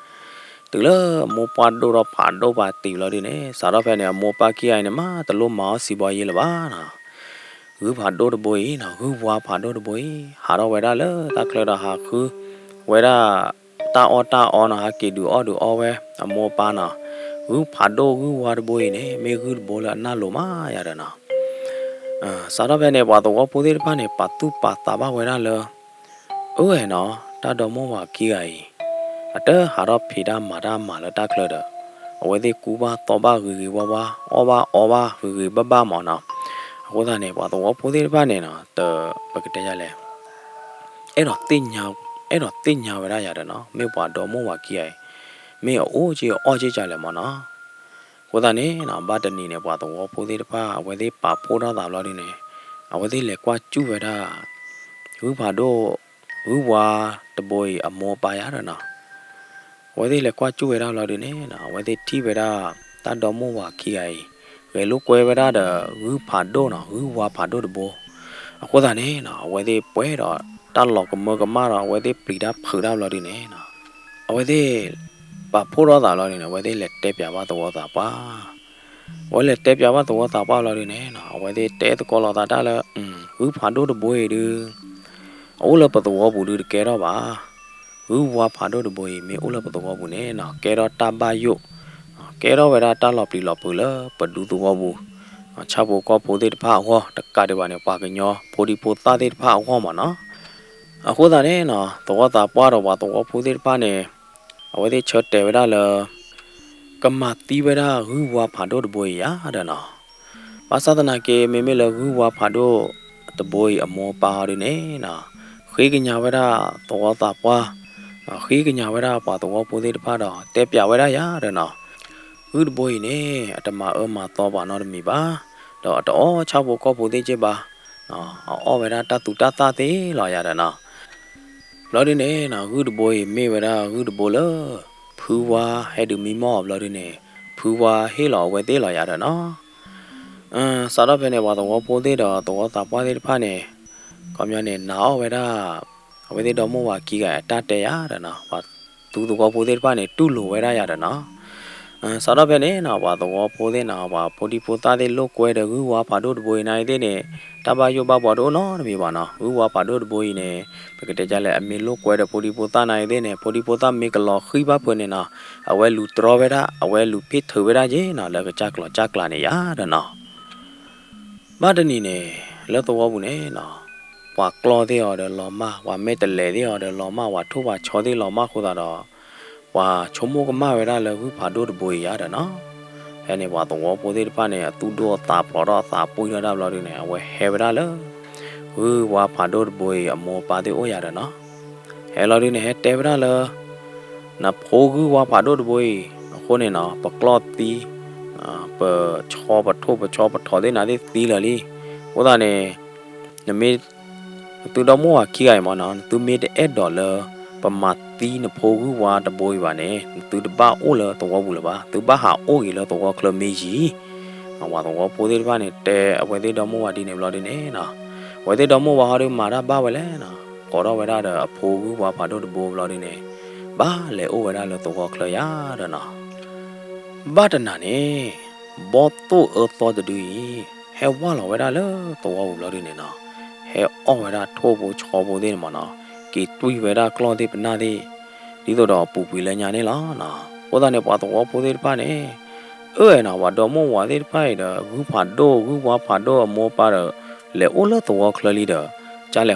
တုၤလၢအမိၢ်ပှၢ်ဒိၣ်ထီၣ်ဖးဒိၣ်ဖးတံာ်လီၤဒုန့ၣ် စးထီၣ်ဖဲန့ၣ် အမိၢ်ပၢ်ခံဂၤအံၤန့ၣ် မးတလိၣ်မၤအီၣ်စံဘီယ့ၢ်လၢၤဘၣ်နီၤ. ဂုၢ်ဖးဒိၣ်တဘိအံၤနီၤ, ဂုၢ်ဝါဖးဒိၣ်တဘိအံၤ ဟးထီၣ်ဝဲဒၣ်လၢတၢ်ချၢဒီးဟးဃုဝဲဒၣ် တၢ်အီၣ်တၢ်အီနီၤ, ဟးက့ၤဒုးအီၣ်ဒုးအီဝဲအမိၢ်အပၢ်နီၤ. ဂုၢ်ဖးဒိၣ်ဂုၢ်ဝါတဘိအံၤန့ၣ် မ့ၢ်ဂုၢ်တဘိလၢအနၢ်လိၤမးယါဒီးနီၤ. စးထီၣ်ဖဲန့ၣ် ပှၤသဝီဖိသ့ၣ်တဖၣ်န့ၣ် ပာ်သူၣ်ပာ်သးဘၣ်ဝဲဒၣ်လၢ အၢနီၤ, တၢ်ဒီမါဝၤခံဂၤအံၤ အတဟးထီၣ်ဖံးတၢ်မၤတၢ်မၤလၢတၢ်ချၢဒီး အဝဲသ့ၣ်ကူဘၣ်သီဘၣ်ဂ့ၤဂ့ၤဝါဝါ, အီၣ်ဘၣ်အီဘၣ်ဂ့ၤဂ့ၤဘၣ်ဘၣ်မးနီၤ. အဃိသတးန့ၣ် ပှၤသဝီဖိသ့ၣ်တဖၣ်န့ၣ်နီၤ, တပကတဲယါလဲၣ် အဲၣ်ဒိးသ့ၣ်ညါဝဲဒၣ်ယါဒီးနီၤ, မ့ၢ်ပှၤဒီမါဝၤခံဂၤအံၤ မ့ၢ်အအိၣ်က့ၤအီၣ်က့ၤကလဲၣ်မးနီၤ. အဃိသတးန့ၣ်နီၤ, ဘၣ်တနံၤန့ၣ် ပှၤသဝီဖိသ့ၣ်တဖၣ် အဝဲသ့ၣ်ပာ်ဖှိၣ်ထီၣ်သးဘျီဒုန့ၣ် အဝဲသ့ၣ်လဲၤကွၢ်စူၣ်ဝဲဒၣ် ဂုၢ်ဖးဒိၣ် ဂုၢ်ဝါတဘိအံၤအမိၢ်အပၢ်ယါဒီးနီၤ. အဝဲသ့ၣ်လဲၤကွၢ်စူၣ်ဝဲဒၣ်ဘျီဒုန့ၣ်နီၤ, အဝဲသ့ၣ်ထံၣ်ဝဲဒၣ် တၢ်ဒီမါဝၤခံဂၤအံၤ ဂဲၤလိာ်ကွဲဝဲဒၣ်ဒီးဂုၢ်ဖးဒိၣ်နီၤ, ဂုၢ်ဝါဖးဒိၣ်တဘိ. အဃိသတးန့ၣ်နီၤ, အဝဲသ့ၣ်ပှဲၤဒီးတၢ်လီၤကမၢကမၣ်ဒီး အဝဲသ့ၣ်ပျံၤတၢ်ဖုးတၢ်ဘျီဒုန့ၣ်နီၤ, အဝဲသ့ၣ် ပာ်ဖှိၣ်ထီၣ်သးဘျီဒုန့ၣ် အဝဲသ့ၣ်လဲၤတဲပၠးဘၣ်သဝီသးပှၢ်. အဝဲလဲၤတဲပၠးဘၣ်သဝီသးပှၢ်ဘျီဒုန့ၣ်နီၤ, အဝဲသ့ၣ်တဲသကိးလိာ်သးတၢ်လၢ ဂုၢ်ဖးဒိၣ်တဘိအံၤဒု အအိၣ်လၢပသဝီပူၤဒုတကဲထီၣ်ဘၣ်. ဂုၢ်ဝါဖးဒိၣ်တဘိအံၤ မ့ၢ်အိၣ်လၢပသဝီပူၤန့ၣ်နီၤ, ကဲထီၣ်တၢ်ဘၣ်ယိၣ်, ကဲထီၣ်ဝဲဒၣ်တၢ်လီၤပျံၤလီၤဖုးလၢပဒူသဝီပူၤ, ဆၣ်ဖိကီၢ်ဖိသ့ၣ်တဖၣ်အဂီၢ်, တကးဒံးဘၣ်န့ၣ် ပှၤကညီဖိဒံဖိသၣ်သ့ၣ်တဖၣ်အဂီၢ်မးနီၤ. အဃိသတးန့ၣ်နီၤ, သဝီသးပှၢ်ဒီးပှၤသဝီဖိသ့ၣ်တဖၣ်န့ၣ် အဝဲသ့ၣ်ဆၢတဲာ်ဝဲဒၣ်လၢ ကမၤသံဝဲဒၣ်ဂုၢ်ဝါဖးဒိၣ်တဘိအံၤယါဒီးနီၤ. ဘၣ်ဆၣ်သနာ်က့ မ့မ့ၢ်လၢဂုၢ်ဝါဖးဒိၣ်တဘိအံၤအမိၢ်အပၢ်အီၤဒုန့ၣ်နီၤ, ဃ့ကညးဝဲဒၣ်သဝီသးပှၢ်, ဃ့ကညးဝဲဒၣ်ပှၤသဝီဖိသ့ၣ်တဖၣ်ဒီး တဲပၠးဝဲဒၣ်ယါဒီးနီၤ, ဂုၢ်တဘိအံၤန့ၣ် အတမၤအၢမၤသီပှၤနီတမံၤဘၣ်, ဒီးအတအီၣ်ဆၣ်ဖိကီၢ်ဖိသ့ၣ်က့ဘၣ်, အအီၣ်ဝဲဒၣ်တၢ်သူတၢ်သၣ်သ့လီၤယါဒီးနီၤ. ဘျီဒုန့ၣ်နီၤ, ဂုၢ်တဘိအံၤမ့ၢ်ဝဲဒၣ်ဂုၢ်တဘိလၢ ဖုဝါဟဲဒုးမံမီၢ်အီၤဘျီဒုန့ၣ်, ဖုဝါဟ့ၣ်လီၤအဝဲသ့ၣ်လီၤယါဒီးနီၤ. စးထီၣ်ဖဲန့ၣ် ပှၤသဝီဖိသ့ၣ်ဒီးသဝီသးပှၢ်သ့ၣ်တဖၣ်န့ၣ် ခီပညီန့ၣ် နာ်အီၣ်ဝဲဒၣ် အဝဲသ့ၣ်ဒီမါဝၤခံဂၤအတၢ်တဲယါဒီးနီၤ, ပှၤသူသဝီဖိသ့ၣ်တဖၣ်န့ၣ် တူၢ်လိာ်ဝဲဒၣ်ယါဒီးနီၤ. စးထီၣ်ဖဲန့ၣ်နီၤ, ပှၤသဝီဖိသ့ၣ်နီၤ, ပှၤဖိဒံဖိသၣ်သ့ၣ်လိာ်ကွဲဒီးဂုၢ်ဝါဖးဒိၣ်တဘိအံၤနာ်က့သ့ၣ်န့ၣ်, တၢ်ဘၣ်ယိၣ်ဘၣ်ဘှီတအိၣ်နီတမံၤဘၣ်နီၤ. ဂုၢ်ဝါဖးဒိၣ်တဘိအံၤန့ၣ် ပကတဲဒ်လဲၣ် အမ့ၢ်လိာ်ကွဲဒီးဖိဒံဖိသၣ်နာ်က့သ့ၣ်န့ၣ်, ဖိဒံဖိသၣ်မ့ၢ်ကလီၤဃံၣ်ဘၣ်ဖုးန့ၣ်နီၤ, အဝဲလူၤတြီဝဲဒၣ်, အဝဲလူၤဖ့ၣ်ထုးဝဲဒၣ်က့နီၤ, လၢကစၢ်ကျီၤစၢ်ကျါန့ၣ်ယါဒီးနီၤ. ဘၣ်တနံၤန့ၣ် လၢသဝီပူၤန့ၣ်နီၤ, ပှၤကျီၢ်သ့ၣ်အီၤဒီးလီၤမၢ်, ပှၤမဲာ်တဲးလဲးသ့ၣ်အီၤဒီးလီၤမၢ်, ပှၤထိၣ်ပှၤဆီသ့ၣ်လီၤမၢ်အဃိသတးဒီး, ပှၤဆိကမိၣ်ကမၣ်ဝဲဒၣ်လၢဂုၢ်ဖးဒိၣ်တဘိအံၤယါဒီးနီၤ. ဖဲန့ၣ် ပှၤသဝီဖိသ့ၣ်တဖၣ်န့ၣ် အသူၣ်ဒိၣ်အသးဖျိးထီၣ်အသးပှံၢ်ထီၣ်တၢ်ဘျီဒုန့ၣ်, အဝဲဟဲဝဲဒၣ်လၢ ဂုၢ်ဝါဖးဒိၣ်တဘိအံၤအမိၢ်အပၢ်သ့ၣ်အိၣ်ယါဒီးနီၤ. ဟဲလီၤဒုန့ၣ် ဟဲတဲဝဲဒၣ်လၢ နဖိဂုၢ်ဝါဖးဒိၣ်တဘိအံၤအဃိန့ၣ်နီၤ, ပကျီၢ်သံ, ပဆီပထိၣ်ပဆီပထိးသ့ၣ်နၤသ့ၣ်သံလၢာ်လံ. အဃိသတးန့ၣ် နမ့ၢ် နသုဒီမိၢ်ဝၤခံဂၤအံၤမ့ၢ်နီၤ, နသုမ့ၢ်တအဲၣ်ဒိးလၢ ပမၤသံနဖိဂုၢ်ဝါတဘိအံၤဘၣ်န့ၣ်, နသုတဘၣ်အိၣ်လၢသဝီပူၤလၢၤဘၣ်, သုဘၣ်ဟးအိၣ်ဂ့ၤလၢသဝီချၢမ့ၢ်ယံၤ. ပှၤသဝီဖိသ့ၣ်တဖၣ်န့ၣ် တဲအဝဲသ့ၣ်ဒီမိၢ်ဝၤဒ်န့ၣ်ဘျီဒုန့ၣ်နီၤ, အဝဲသ့ၣ်ဒီမိၢ်ဝၤဟီဒုမၤတၢ်ဘၣ်ဝဲလဲၣ်နီၤ, ကိးထီၣ်ဝဲဒၣ်ဒီးအဖိဂုၢ်ဝါဖးဒိၣ်တဘိဘျီဒုန့ၣ်, ဘၣ်လဲၤအိၣ်ဝဲဒၣ်လၢသဝီချၢယါဒီးနီၤ. ဘၣ်တနၤန့ၣ် ဘီၣ်သိၣ်အၢသီတဒုအံၤ ဟဲဝၢ်လီၤဝဲဒၣ်လၢသဝီပူၤဘျီဒုန့ၣ်နီၤ, ဟဲအီၣ်ဝဲဒၣ်ထိၣ်ဖိဆီဖိသ့ၣ်န့ၣ်မးနီၤ, က့ၤတွံၢ်ဝဲဒၣ်ကျီၢ်သ့ၣ်ပနၢ်သ့ၣ် ဒ်သိးဒီးအပူၤကွံာ်လၢညါန့ၣ်လီၤနီၤ. အဃိသတးန့ၣ် ပှၤသဝီဖိသ့ၣ်တဖၣ်န့ၣ် အၢၣ်နီၤ ပှၤဒီမါဝၤသ့ၣ်တဖၣ်အံၤဒီး ဂုၢ်ဖးဒိၣ် ဂုၢ်ဝါဖးဒိၣ်အမိၢ်အပၢ်ဒီး လဲၤအိၣ်လၢသဝီချၢလံဒီး ကလဲၤ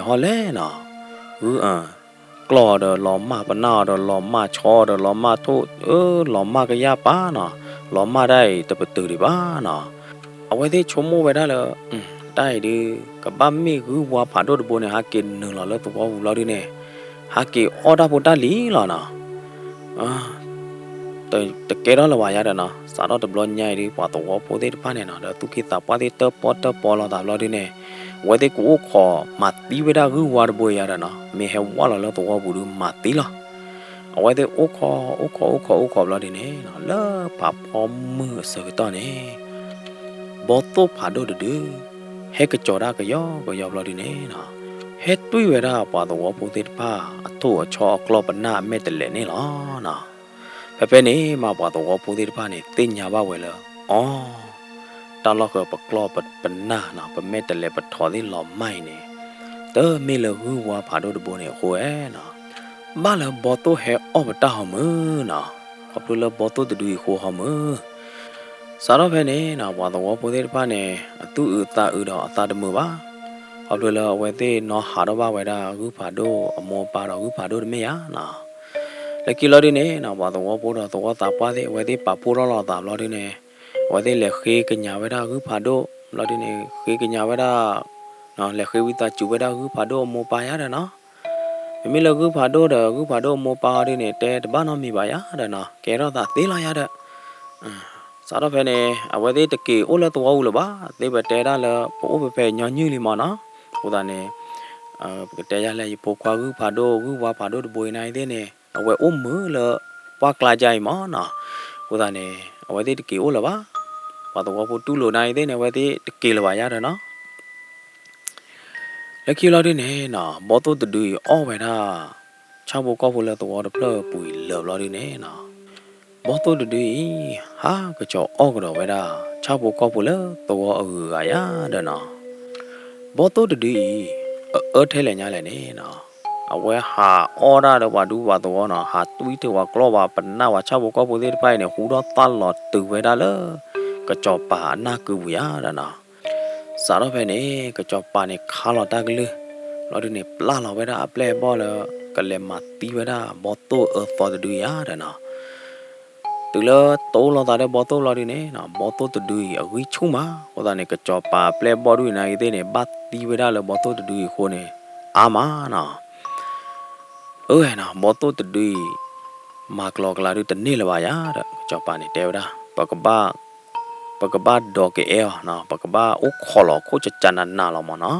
ဟီလဲၣ်နီၤ ဂုၢ်အ ကျီၢ်အီၤဒီးလီၤမၢ် ပနၢ်အီၤဒီးလီၤမၢ် ဆီအီၤဒီးလီၤမၢ် ထိၣ် အၢ လီၤမၢ်ကယၢ်ပာ်နီၤ, လီၤမၢ်တၢ်အံၤတပတုာ်ဒံးဘၣ်နီၤ. အဝဲသ့ၣ်ဆိကမိၣ်ဝဲဒၣ်လၢ တၢ်အံၤဒုး ကဘၣ်မ့ၢ်ဂုၢ်ဝါဖးဒိၣ်တဘိန့ၣ် ဟးက့ၤနုာ်လီၤလၢသဝီပူၤလီၤဒုးန့ၣ် ဟးက့ၤအီၣ်တၢ်ဖိတၢ်လံၤလီၤနီၤ. တကဲထီၣ်လၢၤဘၣ်ယါဒီးနီၤ, စးထီၣ်တဘျီညါအံၤဒုး ပှၤသဝီဖိသ့ၣ်တဖၣ်န့ၣ်နီၤ ဒီးသူၣ်က့သးပှၢ်သ့ၣ်တၢၣ်ပီၣ်တၢၣ်ပီလီၤသးဘျီဒုးန့ၣ် အဝဲသ့ၣ်ကအိၣ်ခိးမၤသံဝဲဒၣ်ဂုၢ်ဝါတဘိအံၤယါဒီးနီၤ, မ့ၢ်ဟဲဝဲလီၤလၢသဝီပူၤဒုးမၤသံလီၤ. အဝဲသ့ၣ်အိၣ်ခိး အိၣ်ခိး အိၣ်ခိး အိၣ်ခိးဘျီဒုးန့ၣ်နီၤ လၢဖးဖီမုၢ်အဆၢကတီၢ်န့ၣ် ဘီသိၣ်ဖးဒိၣ်တဒု ဟဲကစီၤတၢ်ကယီကယီဘျီဒုးန့ၣ်နီၤ ဟဲတွံၢ်ဝဲဒၣ်ပှၤသဝီဖိသ့ၣ်တဖၣ် အထိၣ်အဆီအကျီၢ်ပနၢ်အမဲာ်တဲးလဲးန့ၣ်လီၤနီၤ. ဖဲဖဲန့ၣ်မး ပှၤသဝီဖိသ့ၣ်တဖၣ်န့ၣ် သ့ၣ်ညါဘၣ်ဝဲလၢ အီ တၢ်လီၢ်ဃၢၤပကျီၢ်ပနၢ်နီၤ ပမဲာ်တဲးလဲးပထိးသ့ၣ်လီၤမၢ်အံၤန့ၣ် တမ့ၢ်လၢဂုၢ်ဝါဖးဒိၣ်တဘိန့ၣ်အဃိဧါနီၤ, ဘၣ်လၢဘီသိၣ်ဟဲအီၣ်ပတၢ်ဟီမုၢ်နီၤ, ခီဖျိလၢဘီသိၣ်တဒုအံၤအဃိဟီမုၢ် စးထီၣ်ဖဲန့ၣ်နီၤ ပှၤသဝီဖိသ့ၣ်တဖၣ်န့ၣ် အသူၣ်အုးသးအုးဒီးအသးတမုာ်ဘၣ်. ခီဖျိလၢအဝဲသ့ၣ်နီၤဟးထီၣ်ဘၣ်ဝဲဒၣ် ဂုၢ်ဖးဒိၣ်အမိၢ်အပၢ်ဒီးဂုၢ်ဖးဒိၣ်တမ့ၢ်ယါနီၤ. လၢခံလီၤဒုးန့ၣ်နီၤ ပှၤသဝီဖိဒီးသဝီသးပှၢ်သ့ၣ် အဝဲသ့ၣ်ပာ်ဖှိၣ်ထီၣ်လိာ်သးဘျီဒုးန့ၣ် အဝဲသ့ၣ်လဲၤဃ့ကညးဝဲဒၣ်ဂုၢ်ဖးဒိၣ် ဘျီဒုးန့ၣ် ဃ့ကညးဝဲဒၣ် လဲၤဃ့ဝံသးစူၤဝဲဒၣ်ဂုၢ်ဖးဒိၣ်အမိၢ်အပၢ်ယါဒီးနီၤ. မ့မ့ၢ်လၢဂုၢ်ဖးဒိၣ်ဒီး ဂုၢ်ဖးဒိၣ်အမိၢ်အပၢ်အီၤဒုးန့ၣ် တဲတဘၣ်နီတမံၤဘၣ်ယါဒီးနီၤ ကဲထီၣ်သးသ့လီၤယါဒီး စးထီၣ်ဖဲန့ၣ် အဝဲသ့ၣ်တက့ၤအိၣ်လၢသဝီပူၤလၢၤဘၣ်, သ့ပတဲဒၣ်လၢ ပအိၣ်ဖဲဖဲညီနုၢ်လံမးနီၤ. အဃိသတးန့ၣ် ပကတဲယၤလၢ ယဖိခွါဂုၢ်ဖးဒိၣ် ဂုၢ်ဝါဖးဒိၣ်တဘိအံၤန့ၣ်သ့ၣ်န့ၣ် အဝဲအိၣ်မုာ်လၢ ပှၢ်ကျါယါအံၤမးနီၤ. အဃိသတးန့ၣ် အဝဲသ့ၣ်တက့ၤအိၣ်လၢၤဘၣ်. ပှၤသဝီဖိတူၢ်လိာ်န့ၣ်သ့ၣ်န့ၣ် အဝဲသ့ၣ်တက့ၤလၢၤဘၣ်ယါဒီးနီၤ. လၢခံလီၤဒုးန့ၣ်နီၤ ဘီသိၣ်တဒုအံၤအီၣ်ဝဲဒၣ် ဆၣ်ဖိကီၢ်ဖိလၢသဝီတဖျၢၣ်ပူၤအံၤလၢာ်ဘျီဒုးန့ၣ်နီၤ ဘီသိၣ်တဒုအံၤ ဟးကစီၤအီၣ်ကဒီးဝဲဒၣ် ဆၣ်ဖိကီၢ်ဖိလၢသဝီအဂုၤအဂၤယါဒီးနီၤ. ဘီသိၣ်တဒုအံၤ အအၢထဲလဲၣ်ညါလဲၣ်န့ၣ်နီၤ အဝဲဟးအီၣ်ဒၣ်ဒီးပှၤဒူပှၤသဝီနီၤ ဟးတွံၢ်တ့ၢ်ဝဲကျီၢ်ဝဲပနၢ်ဝဲ ဆၣ်ဖိကီၢ်ဖိသ့ၣ်တဖၣ်အံၤန့ၣ် ဟူထီၣ်သါလီၤတုၤဝဲဒၣ်လၢ ကစီၤပၤအနၢ်ကုပူၤယါဒီးနီၤ. စးထီၣ်ဖဲန့ၣ် ကစီၤပၤန့ၣ်ခါလီၤတၢ်ကလုၢ် ဘျီဒုးန့ၣ် ပျၢ်လီၤဝဲဒၣ်အပျဲၢ်အဘီၣ်လၢ ကလဲၤမၤသံဝဲဒၣ်ဘီသိၣ်အၢသီတဒုယါဒီးနီၤ. တုၤလၢတိလိာ်သးဒီးဘီသိၣ်ဘျီဒုးန့ၣ်နီၤ ဘီသိၣ်တဒုအံၤအဂံၢ်ဆူၣ်မး အဃိသတးန့ၣ် ကစီၤပၤအပျဲၢ်အဘီၣ်ဒုးန့ၣ်သ့ၣ်န့ၣ် ဘၣ်သံဝဲဒၣ်လၢဘီသိၣ်တဒုအံၤအဃိန့ၣ် အါမးနီၤ. အၢ ဘီသိၣ်တဒုအံၤ မၤကျီၤကျါဒုးတန့ၢ်လၢၤဘၣ်ယါဒီး ကစီၤပၤန့ၣ်တဲဝဲဒၣ် ပကဘၣ် ပကဘၣ်ဒိးကအဲၣ်အီၤနီၤ ပကဘၣ်အိၣ်ခိးလီၤခိၣ်ကကနးနးလီၤမးနီၤ.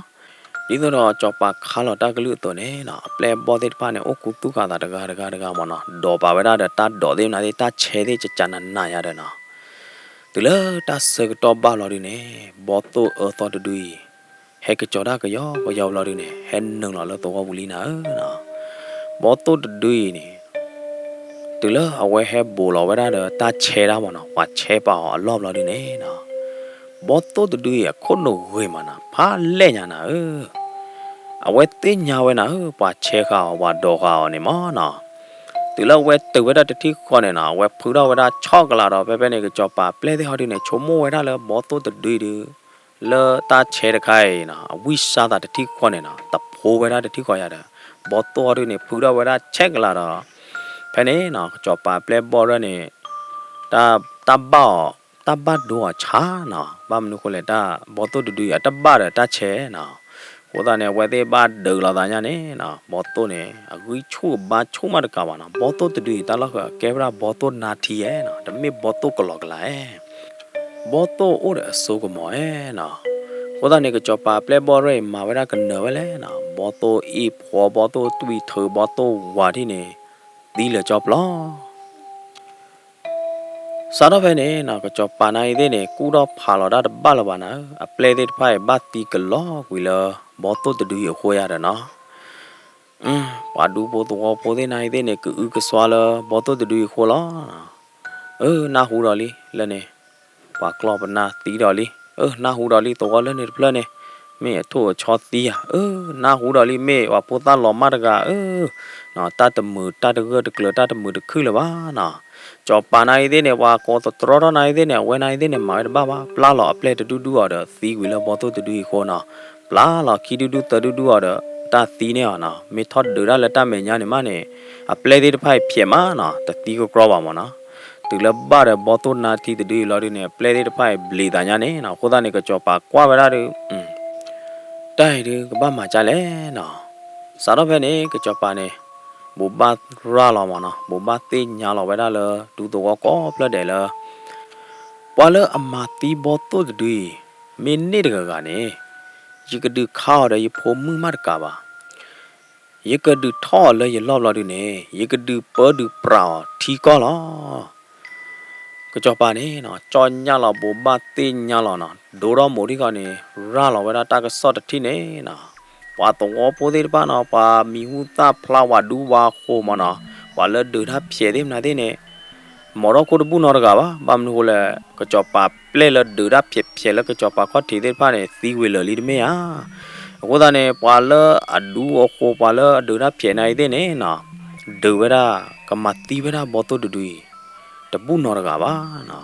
ဒ်သိးဒီးစီၤပၤခါလီၤတၢ်ကလုၢ်အသိးန့ၣ်နီၤ အပျဲၢ်အဘီၣ်သ့ၣ်တဖၣ်န့ၣ် အိၣ်ခူသူၣ်ဃာ်သးတဂၤတဂၤတဂၤမးနီၤ ဒိးပာ်ဝဲဒၣ်ဒီးတၢ်ဒိးသ့ၣ်မနုၤသ့ၣ် တၢ်ဆဲးသ့ၣ်ကကနးနးယါဒီးနီၤ. တုၤလၢတၢ်ဆၢကတီၢ်ဘၣ်လီၤဒုးန့ၣ် ဘီသိၣ်အၢသီတဒုအံၤ ဟဲကစီၤတၢ်ကယီကယီဘျီဒုးန့ၣ် ဟဲနုာ်လီၤလၢသဝီပူၤလံနၤဧၢ. ဘီသိၣ်တဒုအံၤန့ၣ် တုၤလၢအဝဲဟဲဘူးလီၤဝဲဒၣ်ဒီးတၢ်ဆဲးတၢ်မးနီၤ ပှၤဆဲးပာ်အီၤအလီၢ်ဘျီဒုးန့ၣ်နီၤ ဘီသိၣ်တဒုအံၤအခိၣ်နူာ်ဂ့ၤမးနၤ ဖးလဲၢ်ညါနၤဧၢ. အဝဲသ့ၣ်ညါဝဲနၤဧၢ ပှၤဆဲးဃာ်အီၤ ပှၤဒိးဃာ်အီၤန့ၣ်မးနီၤ. တုၤလၢအဝဲတုၤဝဲဒၣ်တထံၣ်ဃီန့ၣ်နီၤ အဝဲဖုထီၣ်ဝဲဒၣ်ဆီၣ်ကလးဒီး ဖဲဖဲန့ၣ် ကစီၤပၤပျဲၢ်သ့ၣ်ဟီဒုးန့ၣ် ဆိကမိၣ်ဝဲဒၣ်လၢဘီသိၣ်တဒုအံၤဒုး လၢတၢ်ဆဲးတခါအံၤနီၤ အဝံၣ်စၢ်သးတထံၣ်ဃီန့ၣ်နီၤ တဖိဝဲဒၣ်တထံၣ်ဃီယါဒီး ဘီသိၣ်ဟီဒုးန့ၣ် ဖုထီၣ်ဝဲဒၣ်ဆဲးကလးဒီး ဖဲန့ၣ်နီၤ ကစီၤပၤပျဲၢ်ဘီၣ်ဒၣ်န့ၣ် တၢ်ဘၣ်အီၤ တၢ်ဘၣ်ဒိအီၤဆါနီၤ ဘၣ်မနုၤဃိလဲၣ် တၢ်ဘီသိၣ်တဒုအံၤ အတဘၣ်ဒီးတၢ်ဆဲးနီၤ. အဃိသတးန့ၣ် အဝဲသ့ၣ်ဘၣ်ဒုးလိာ်သးညါန့ၣ်နီၤ ဘီသိၣ်န့ၣ် အဂံၢ်ဆူၣ်အဘါဆူၣ်မးတကးဘၣ်နီၤ ဘီသိၣ်တဒုအံၤ တၢ်လီၢ်ဃၢၤအကဲဝဲဒၣ်ဘီသိၣ်နါထံဧဲနီၤ တမ့ၢ်ဘီသိၣ်ကလီကလးဧဲ ဘီသိၣ်အိၣ်ဒီးအစိကမီၤဧဲနီၤ. အဃိသတးန့ၣ် ကစီၤပၤပျဲၢ်ဘီၣ်ရဲၣ်အံၤ မၤဝဲဒၣ်ကနၢၤဝဲလဲၣ်နီၤ ဘီသိၣ်အ့ၣ်ဖှီ ဘီသိၣ်တွံၢ်ထုး ဘီသိၣ်ဝၤထံၣ်န့ၣ် သံလၢာ်ကၠီပျီ စးထီၣ်ဖဲန့ၣ်နီၤ ကစီၤပၤနါအံၤသ့ၣ်န့ၣ် ကူၣ်ထီၣ်ဖးလီၤတၢ်တဘၣ်လၢၤဘၣ်နၤဧၢ, အပျဲၢ်သ့ၣ်တဖၣ်အံၤ ဘၣ်သံကလီကွံာ်လၢ ဘီသိၣ်တဒုအံၤအဃိယါဒီးနီၤ. ပှၤဒူဖိသဝီဖိသ့ၣ်နါအံၤသ့ၣ်န့ၣ် ကအုကစွါလၢဘီသိၣ်တဒုအံၤအဃိလီၤ. အၢ နၢ်ဟူဒီးလံ လၢန့ၣ် ပှၤကျီၢ်ပနၢ်သံဒီးလံ, အၢ နၢ်ဟူဒီးလံ သဝီလၢန့ၣ်တဖျၢၣ်န့ၣ် မ့ၢ်အထိၣ်အဆီသံဧါ, အၢ နၢ်ဟူဒီးလံ မ့ၢ်ပှၤဖိသၣ်လီၤမၢ်တဂၤဧၢ, တၢ်တမုာ်တၢ်တဂၢၢ်တကျၢၤ တၢ်တမုာ်တခုၣ်လၢၤဘၣ်နီၤ. ကၠီၤပၤနၤအံၤသ့ၣ်န့ၣ် ပှၤကိးသတြီထီၣ်နၤအံၤသ့ၣ်န့ၣ် အဝဲနၤအံၤသ့ၣ်န့ၣ် မၤဝဲတဘၣ်ဘၣ်, ပျၢ်လီၤအပျဲၢ်တဒူၣ်ဒူၣ်အီၤဒီးသံကွံာ်လၢဘီသိၣ်တဒုအံၤအဃိနီၤ, ပျၢ်လီၤခံဒူၣ်ဒူၣ်သၢဒူၣ်ဒူၣ်အီၤဒီး တၢ်သံန့ၢ်အီၤနီၤ, မ့ၢ်ထီၣ်ဒုးတၢ်လၢတၢ်မဲာ်ညါန့ၣ်မးန့ၣ် အပျဲၢ်သ့ၣ်တဖၣ်အံၤဖျဲးမးနီၤ, တသံကကြီဘၣ်မၢ်နီၤ. တုၤလၢဘၣ်ဒီးဘီသိၣ်နါထံတဒုအံၤလီၤဒုန့ၣ် အပျဲၢ်သ့ၣ်တဖၣ်အံၤဘျံးသးညါန့ၣ်နီၤ, အဃိသတးန့ၣ် ကၠီၤပၤကွၢ်ဝဲဒၣ်ဒုး တၢ်အံၤဒုးကဘၣ်မၤကၢ်လဲၣ်နီၤ. စးထီၣ်ဖဲန့ၣ် ကၠီၤပၤန့ၣ် ဘိးဘၣ်ရၤလီၤမၢ်နီၤ, ဘိးဘၣ်သ့ၣ်ညါလီၤဝဲဒၣ်လၢ ဒူသဝီကိးဖျၢၣ်ဒဲးလၢ ပှၤလၢအမၤသံဘီသိၣ်တဒုအံၤ မ့ၢ်န့ၢ်တဂၤဂၤန့ၣ် ယကဒုးခါအီၤဒီးယဖိမုၣ်မးတကးဘၣ်, ယကဒုးထီၣ်အီၤလၢယလီၢ်ဘျီဒုန့ၣ် ယကဒုးပၢဒုးပြးအီၤထံကီၢ်လီၤ. ကၠီၤပၤန့ၣ်နီၤ ကၠီၣ်ညၣ်လီၤ ဘိးဘၣ်သ့ၣ်ညါလီၤနီၤ, ဒိထီၣ်မိးထံကီၢ်န့ၣ် ရၤလီၤဝဲဒၣ်တၢ်ကစီၣ်တထံၣ်န့ၣ်နီၤ, ပှၤသဝီဖိသ့ၣ်တဖၣ်နီၤ ပှၤမံၤဟူသၣ်ဖျါဝၤဒူဝၤဃိၤမၢ်နီၤ, ပှၤလၢဒုးတၢ်ဖျဲးသ့ၣ်မနုၤသ့ၣ်န့ၣ် မီၤထီၣ်ခိၣ်တဘူၣ်နီတဂၤဘၣ်, ဘၣ်မနုၤဃိလဲၣ် ကၠီၤပၤပျဲၢ်လၢဒုးတၢ်ဖျဲးဖျဲးလၢကၠီၤပၤခီၣ်ထံးသ့ၣ်တဖၣ်န့ၣ် သံဝံၤလၢာ်လံတမ့ၢ်ဧါ. အဃိသတးန့ၣ် ပှၤလၢအဒူအဃိၤ ပှၤလၢအဒုးတၢ်ဖျဲးနၤအံၤသ့ၣ်န့ၣ်နီၤ ဒုးဝဲဒၣ် ကမၤသံဝဲဒၣ်ဘီသိၣ်တဒုအံၤ တဘူၣ်နီတဂၤဘၣ်နီၤ.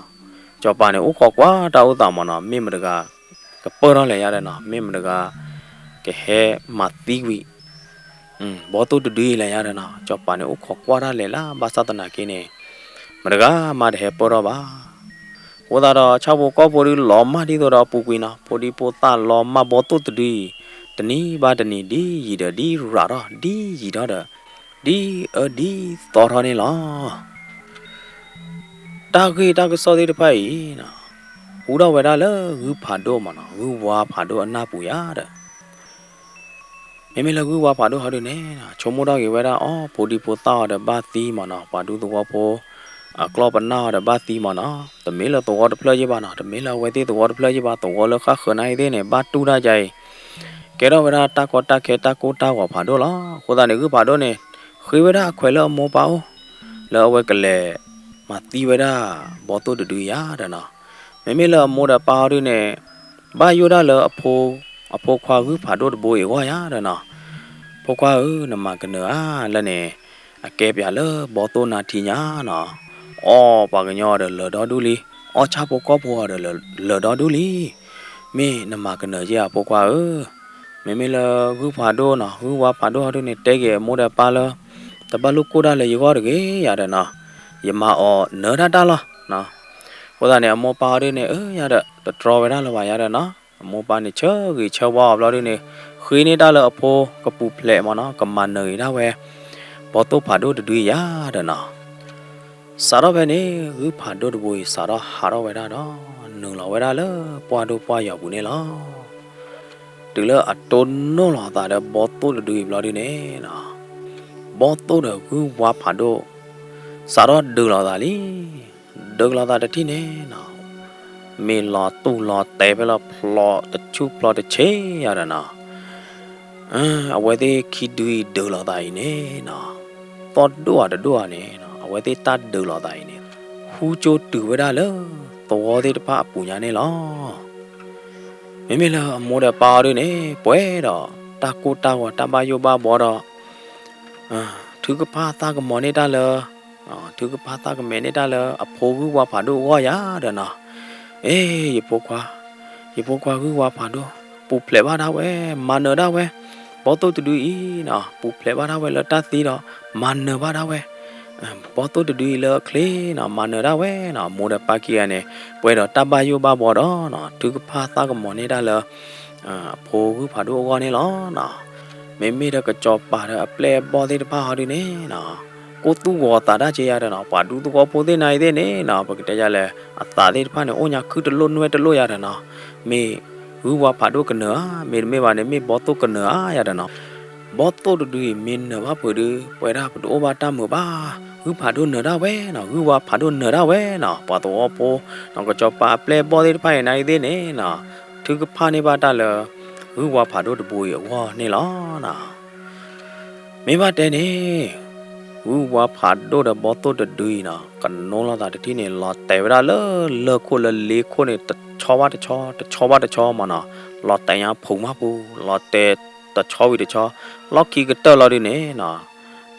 ကၠီၤပၤန့ၣ် အိၣ်ခိးကွၢ်တၢ်အိၣ်သးမၢ်နီၤ, မ့ၢ်မတဂၤ ကပၢၢ်ထီၣ်လဲၣ်ယါဒီးနီၤ, မ့ၢ်မတဂၤ ကဟဲမၤသံကွံာ် ဘီသိၣ်တဒုအံၤလဲၣ်ယါဒီးနီၤ, ကၠီၤပၤန့ၣ် အိၣ်ခိးကွၢ်တၢ်လဲၣ်လၢ ဘၣ်ဆၣ်သနာ်က့န့ၣ် မတဂၤမးတဟဲပၢၢ်ထီၣ်ဘၣ်. အဃိသတးဒီး ဆၣ်ဖိကီၢ်ဖိဒုးလီၤမၢ်ဒ်သိးဒီးအပူၤကွံာ်နီၤ, ဖိဒံဖိသၣ်လီၤမၢ်ဘီသိၣ်တဒုအံၤ တနံၤဘၣ်တနံၤ ဒ်ယံာ်ဒီးဒ်ရးထီၣ် ဒ်ယံာ်ထီၣ်ဒီး ဒ်အၢဒ်သီထီၣ်န့ၣ်လီၤ. တၢ်ဂ့ၢ်တၢ်ကစီၣ်သ့ၣ်တဖၣ်အံၤ ဟူထီၣ်ဝဲဒၣ်လၢဂုၢ်ဖးဒိၣ်မၢ်နီၤ, ဂုၢ်ဝါဖးဒိၣ်အနၢ်ပူၤယါဒီး မ့မ့ၢ်လၢဂုၢ်ဝါဖးဒိၣ်ဟီဒုန့ၣ် ဆိကမိၣ်ထီၣ်က့ၤဝဲဒၣ်အီၤ ဖိဒံဖိသၣ်အီၤဒီးဘၣ်သံမၢ်နီၤ, ပှၤဒူသဝီဖိ အကျီၢ်ပနၢ်အီၤဒီးဘၣ်သံမၢ်နီၤ, တမ့ၢ်လၢသဝီတဖျၢၣ်ယ့ၢ်ဘၣ်နီၤ, တမ့ၢ်လၢအဝဲသ့ၣ်သဝီတဖျၢၣ်ယ့ၢ်ဘၣ်, သဝီလၢဃၣ်ဃၢၤနၤအံၤသ့ၣ်န့ၣ် ဘၣ်တူၢ်တၢ်ယါအံၤ ကဲထီၣ်ဝဲဒၣ်တၢ်ကီတၢ်ခဲတၢ်ကိၢ်တၢ်ဂီၤဖးဒိၣ်လီၤ. အဃိသတးန့ၣ် ဂုၢ်ဖးဒိၣ်န့ၣ် ဃ့ဝဲဒၣ်အခွဲးလၢအမိၢ်ပၢ်အိၣ် လၢအဝဲကလဲၤမၤသံဝဲဒၣ်ဘီသိၣ်တဒုယါဒီးနီၤ, မ့မ့ၢ်လၢအမိၢ်ဒီးပၢ်အီၤဒုန့ၣ် ဘၣ်ယိၣ်ဒၣ်လၢအဖိ အဖိခွါဂုၢ်ဖးဒိၣ်တဘိအံၤအဂီၢ်ယါဒီးနီၤ, ဖိခွါဧၢ နမၤကနၢၤဧါလၢန့ၣ် အကဲပၠးလၢဘီသိၣ်နါထံညါနီၤ, အီၣ်ပှၤကညီအီၤဒီးလၢာ်ဒီဒူၣ်လံ, အီၣ်ဆၣ်ဖိကီၢ်ဖိအီၤဒီးလၢာ်ဒီဒူၣ်လံ, မ့ၢ်နမၤကနၢၤယါဧါ ဖိခွါဧၢ, မ့မ့ၢ်လၢဂုၢ်ဖးဒိၣ်နီၤ ဂုၢ်ဝါဖးဒိၣ်ဟီဒုန့ၣ် တဲက့ၤအမိၢ်ဒီးပၢ်လၢ တဘၣ်လိာ်ကိၢ်တၢ်လၢယဂီၢ်တဂ့ၤယါဒီးနီၤ, ယမၤအီၤနၢၤတၢ်တၢ်လီၤ. အဃိသတးန့ၣ် အမိၢ်ပၢ်ဟီဒုန့ၣ် အၢ ယါဒီး တတြီဝဲဒၣ်လၢၤဘၣ်ယါဒီးနီၤ, အမိၢ်ပၢ်န့ၣ် ဆၢဂ့ၤဆၢဝါအီၤဘျီဒုန့ၣ် ဃ့န့ၢ်တၢ်လၢအဖိကပူၤဖျဲးမၢ်နီၤ, ကမၤနၢၤဂ့ၤဒၣ်ဝဲ ဘီသိၣ်ဖးဒိၣ်တဒုယါဒီးနီၤ. စးထီၣ်ဖဲန့ၣ် ဂုၢ်ဖးဒိၣ်တဘိအံၤ စးထီၣ်ဟးထီၣ်ဝဲဒၣ်ဒီး နုာ်လီၤဝဲဒၣ်လၢပှၢ်ဒိၣ်ပှၢ်ယီၤပူၤန့ၣ်လီၤ. တုၤလၢအတိၢ်နီၣ်လီၤအသးဒီးဘီသိၣ်တဒုအံၤဘျီဒုန့ၣ်နီၤ, ဘီသိၣ်ဒီးဂုၢ်ဝါဖးဒိၣ် စးထီၣ်ဒုးလိာ်သးလံ. ဒုးလိာ်သးတထံၣ်န့ၣ်နီၤ, မ့ၢ်လီၤတူၢ်လီၤတဲာ်ဖဲလၢဖျိးတဆူၣ်ဖျိးတဆ့ယါဒီးနီၤ, အဝဲသ့ၣ်ခံဒုအံၤဒုးလိာ်သးအံၤန့ၣ်နီၤ, သီၣ်ဒိၣ်ဧါတဒိၣ်ဧါန့ၣ်နီၤ, အဝဲသ့ၣ်တၢ်ဒုးလိာ်သးအံၤန့ၣ် ဟူကၠိတုၤဝဲဒၣ်လၢသဝီသ့ၣ်တဖၣ်အပူၤညါန့ၣ်လီၤ. မ့မ့ၢ်လၢအမိၢ်ဒီးပၢ်အီၤဒုန့ၣ် ပှဲၤဒီးတၢ်ကိၢ်တၢ်ဂီၤတၢ်ဘၣ်ယိၣ်ဘၣ်ဘှီဒီး ထုကဖၣ်သၣ်ကမီၤန့ၢ်တၢ်လၢ ထုကဖၣ်သၣ်ကမဲာ်န့ၢ်တၢ်လၢအဖိဂုၢ်ဝါဖးဒိၣ်အဂီၢ်ယါဒီးနီၤ, အ့ ယဖိခွါ, ယဖိခွါဂုၢ်ဝါဖးဒိၣ် ပူၤဖျဲးဘၣ်ဒၣ်ဝဲ, မၤနၢၤဒၣ်ဝဲ, ဘီသိၣ်တဒုအံၤနီၤ ပူၤဖျဲးဘၣ်ဒၣ်ဝဲလၢတၢ်သံဒီး မၤနၢၤဘၣ်ဒၣ်ဝဲ ဘီသိၣ်တဒုအံၤလၢအချ့နီၤ မၤနၢၤဒၣ်ဝဲနီၤ, အမိၢ်ဒီးပၢ်ခံဂၤန့ၣ် ပှဲၤဒီးတၢ်ဘၣ်ယိၣ်ဘၣ်ဘှီဒီးနီၤ ထုကဖၣ်သၣ်ကမီၤန့ၢ်တၢ်လၢ အဖိဂုၢ်ဖးဒိၣ်အဂီၢ်န့ၣ်လီၤနီၤ. မ့မ့ၢ်ဒီးကစီၤပၤဒီးအပျဲၢ်အဘီၣ်သ့ၣ်တဖၣ်ဟီဒုန့ၣ်နီၤ ကိၢ်သူၣ်ဂီၤသးတၢ်က့ယါဒီးနီၤ ပှၤဒူသဝီဖိသ့ၣ်နၤအံၤသ့ၣ်န့ၣ်နီၤ ပကတဲယၤလဲၣ် အသးသ့ၣ်တဖၣ်န့ၣ် အိၣ်ညါခုတလိၣ်နွဲၣ်တလိၣ်ယါဒီးနီၤ, မ့ၢ်ဂုၢ်ဝါဖးဒိၣ်ကနၢၤဧါ, မ့တမ့ၢ်ဘၣ်န့ၣ် မ့ၢ်ဘီသိၣ်ကနၢၤဧါယါဒီးနီၤ. ဘီသိၣ်တဒုအံၤ မ့ၢ်နၢၤဘၣ်ဖုးဒု ပဝဲဒၣ်ပတအိၣ်ဘၣ်တၢ်မုာ်ဘၣ်, ဂုၢ်ဖးဒိၣ်နၢၤဒၣ်ဝဲနီၤ, ဂုၢ်ဝါဖးဒိၣ်နၢၤဒၣ်ဝဲနီၤ, ပှၤသဝီဖိနီၤ ကစီၤပၤအပျဲၢ်အဘီၣ်သ့ၣ်တဖၣ်အံၤနၤအံၤသ့ၣ်န့ၣ်နီၤ ထုကဖၣ်န့ၢ်ဘၣ်တၢ်လၢ ဂုၢ်ဝါဖးဒိၣ်တဘိအံၤအဂီၢ်န့ၣ်လီၤနီၤ. မ့ၢ်ဘၣ်တဲန့ၣ် ဂုၢ်ဝါဖးဒိၣ်ဒီးဘီသိၣ်တဒုအံၤနီၤ ကနိလိာ်သးတထံၣ်န့ၣ် လီၤတဲာ်ဝဲဒၣ်လၢလၢၢ်ခိၣ်လၢလ့ခိၣ်န့ၣ် တဆီဘၣ်တဆီ တဆီဘၣ်တဆီမးနီၤ, လီၤတဲာ်ညါဖုးမးပူၤ, လီၤတဲာ်တဆီဝံၤတဆီ, လီၢ်ခံကတၢၢ်လီၤဒုန့ၣ်နီၤ,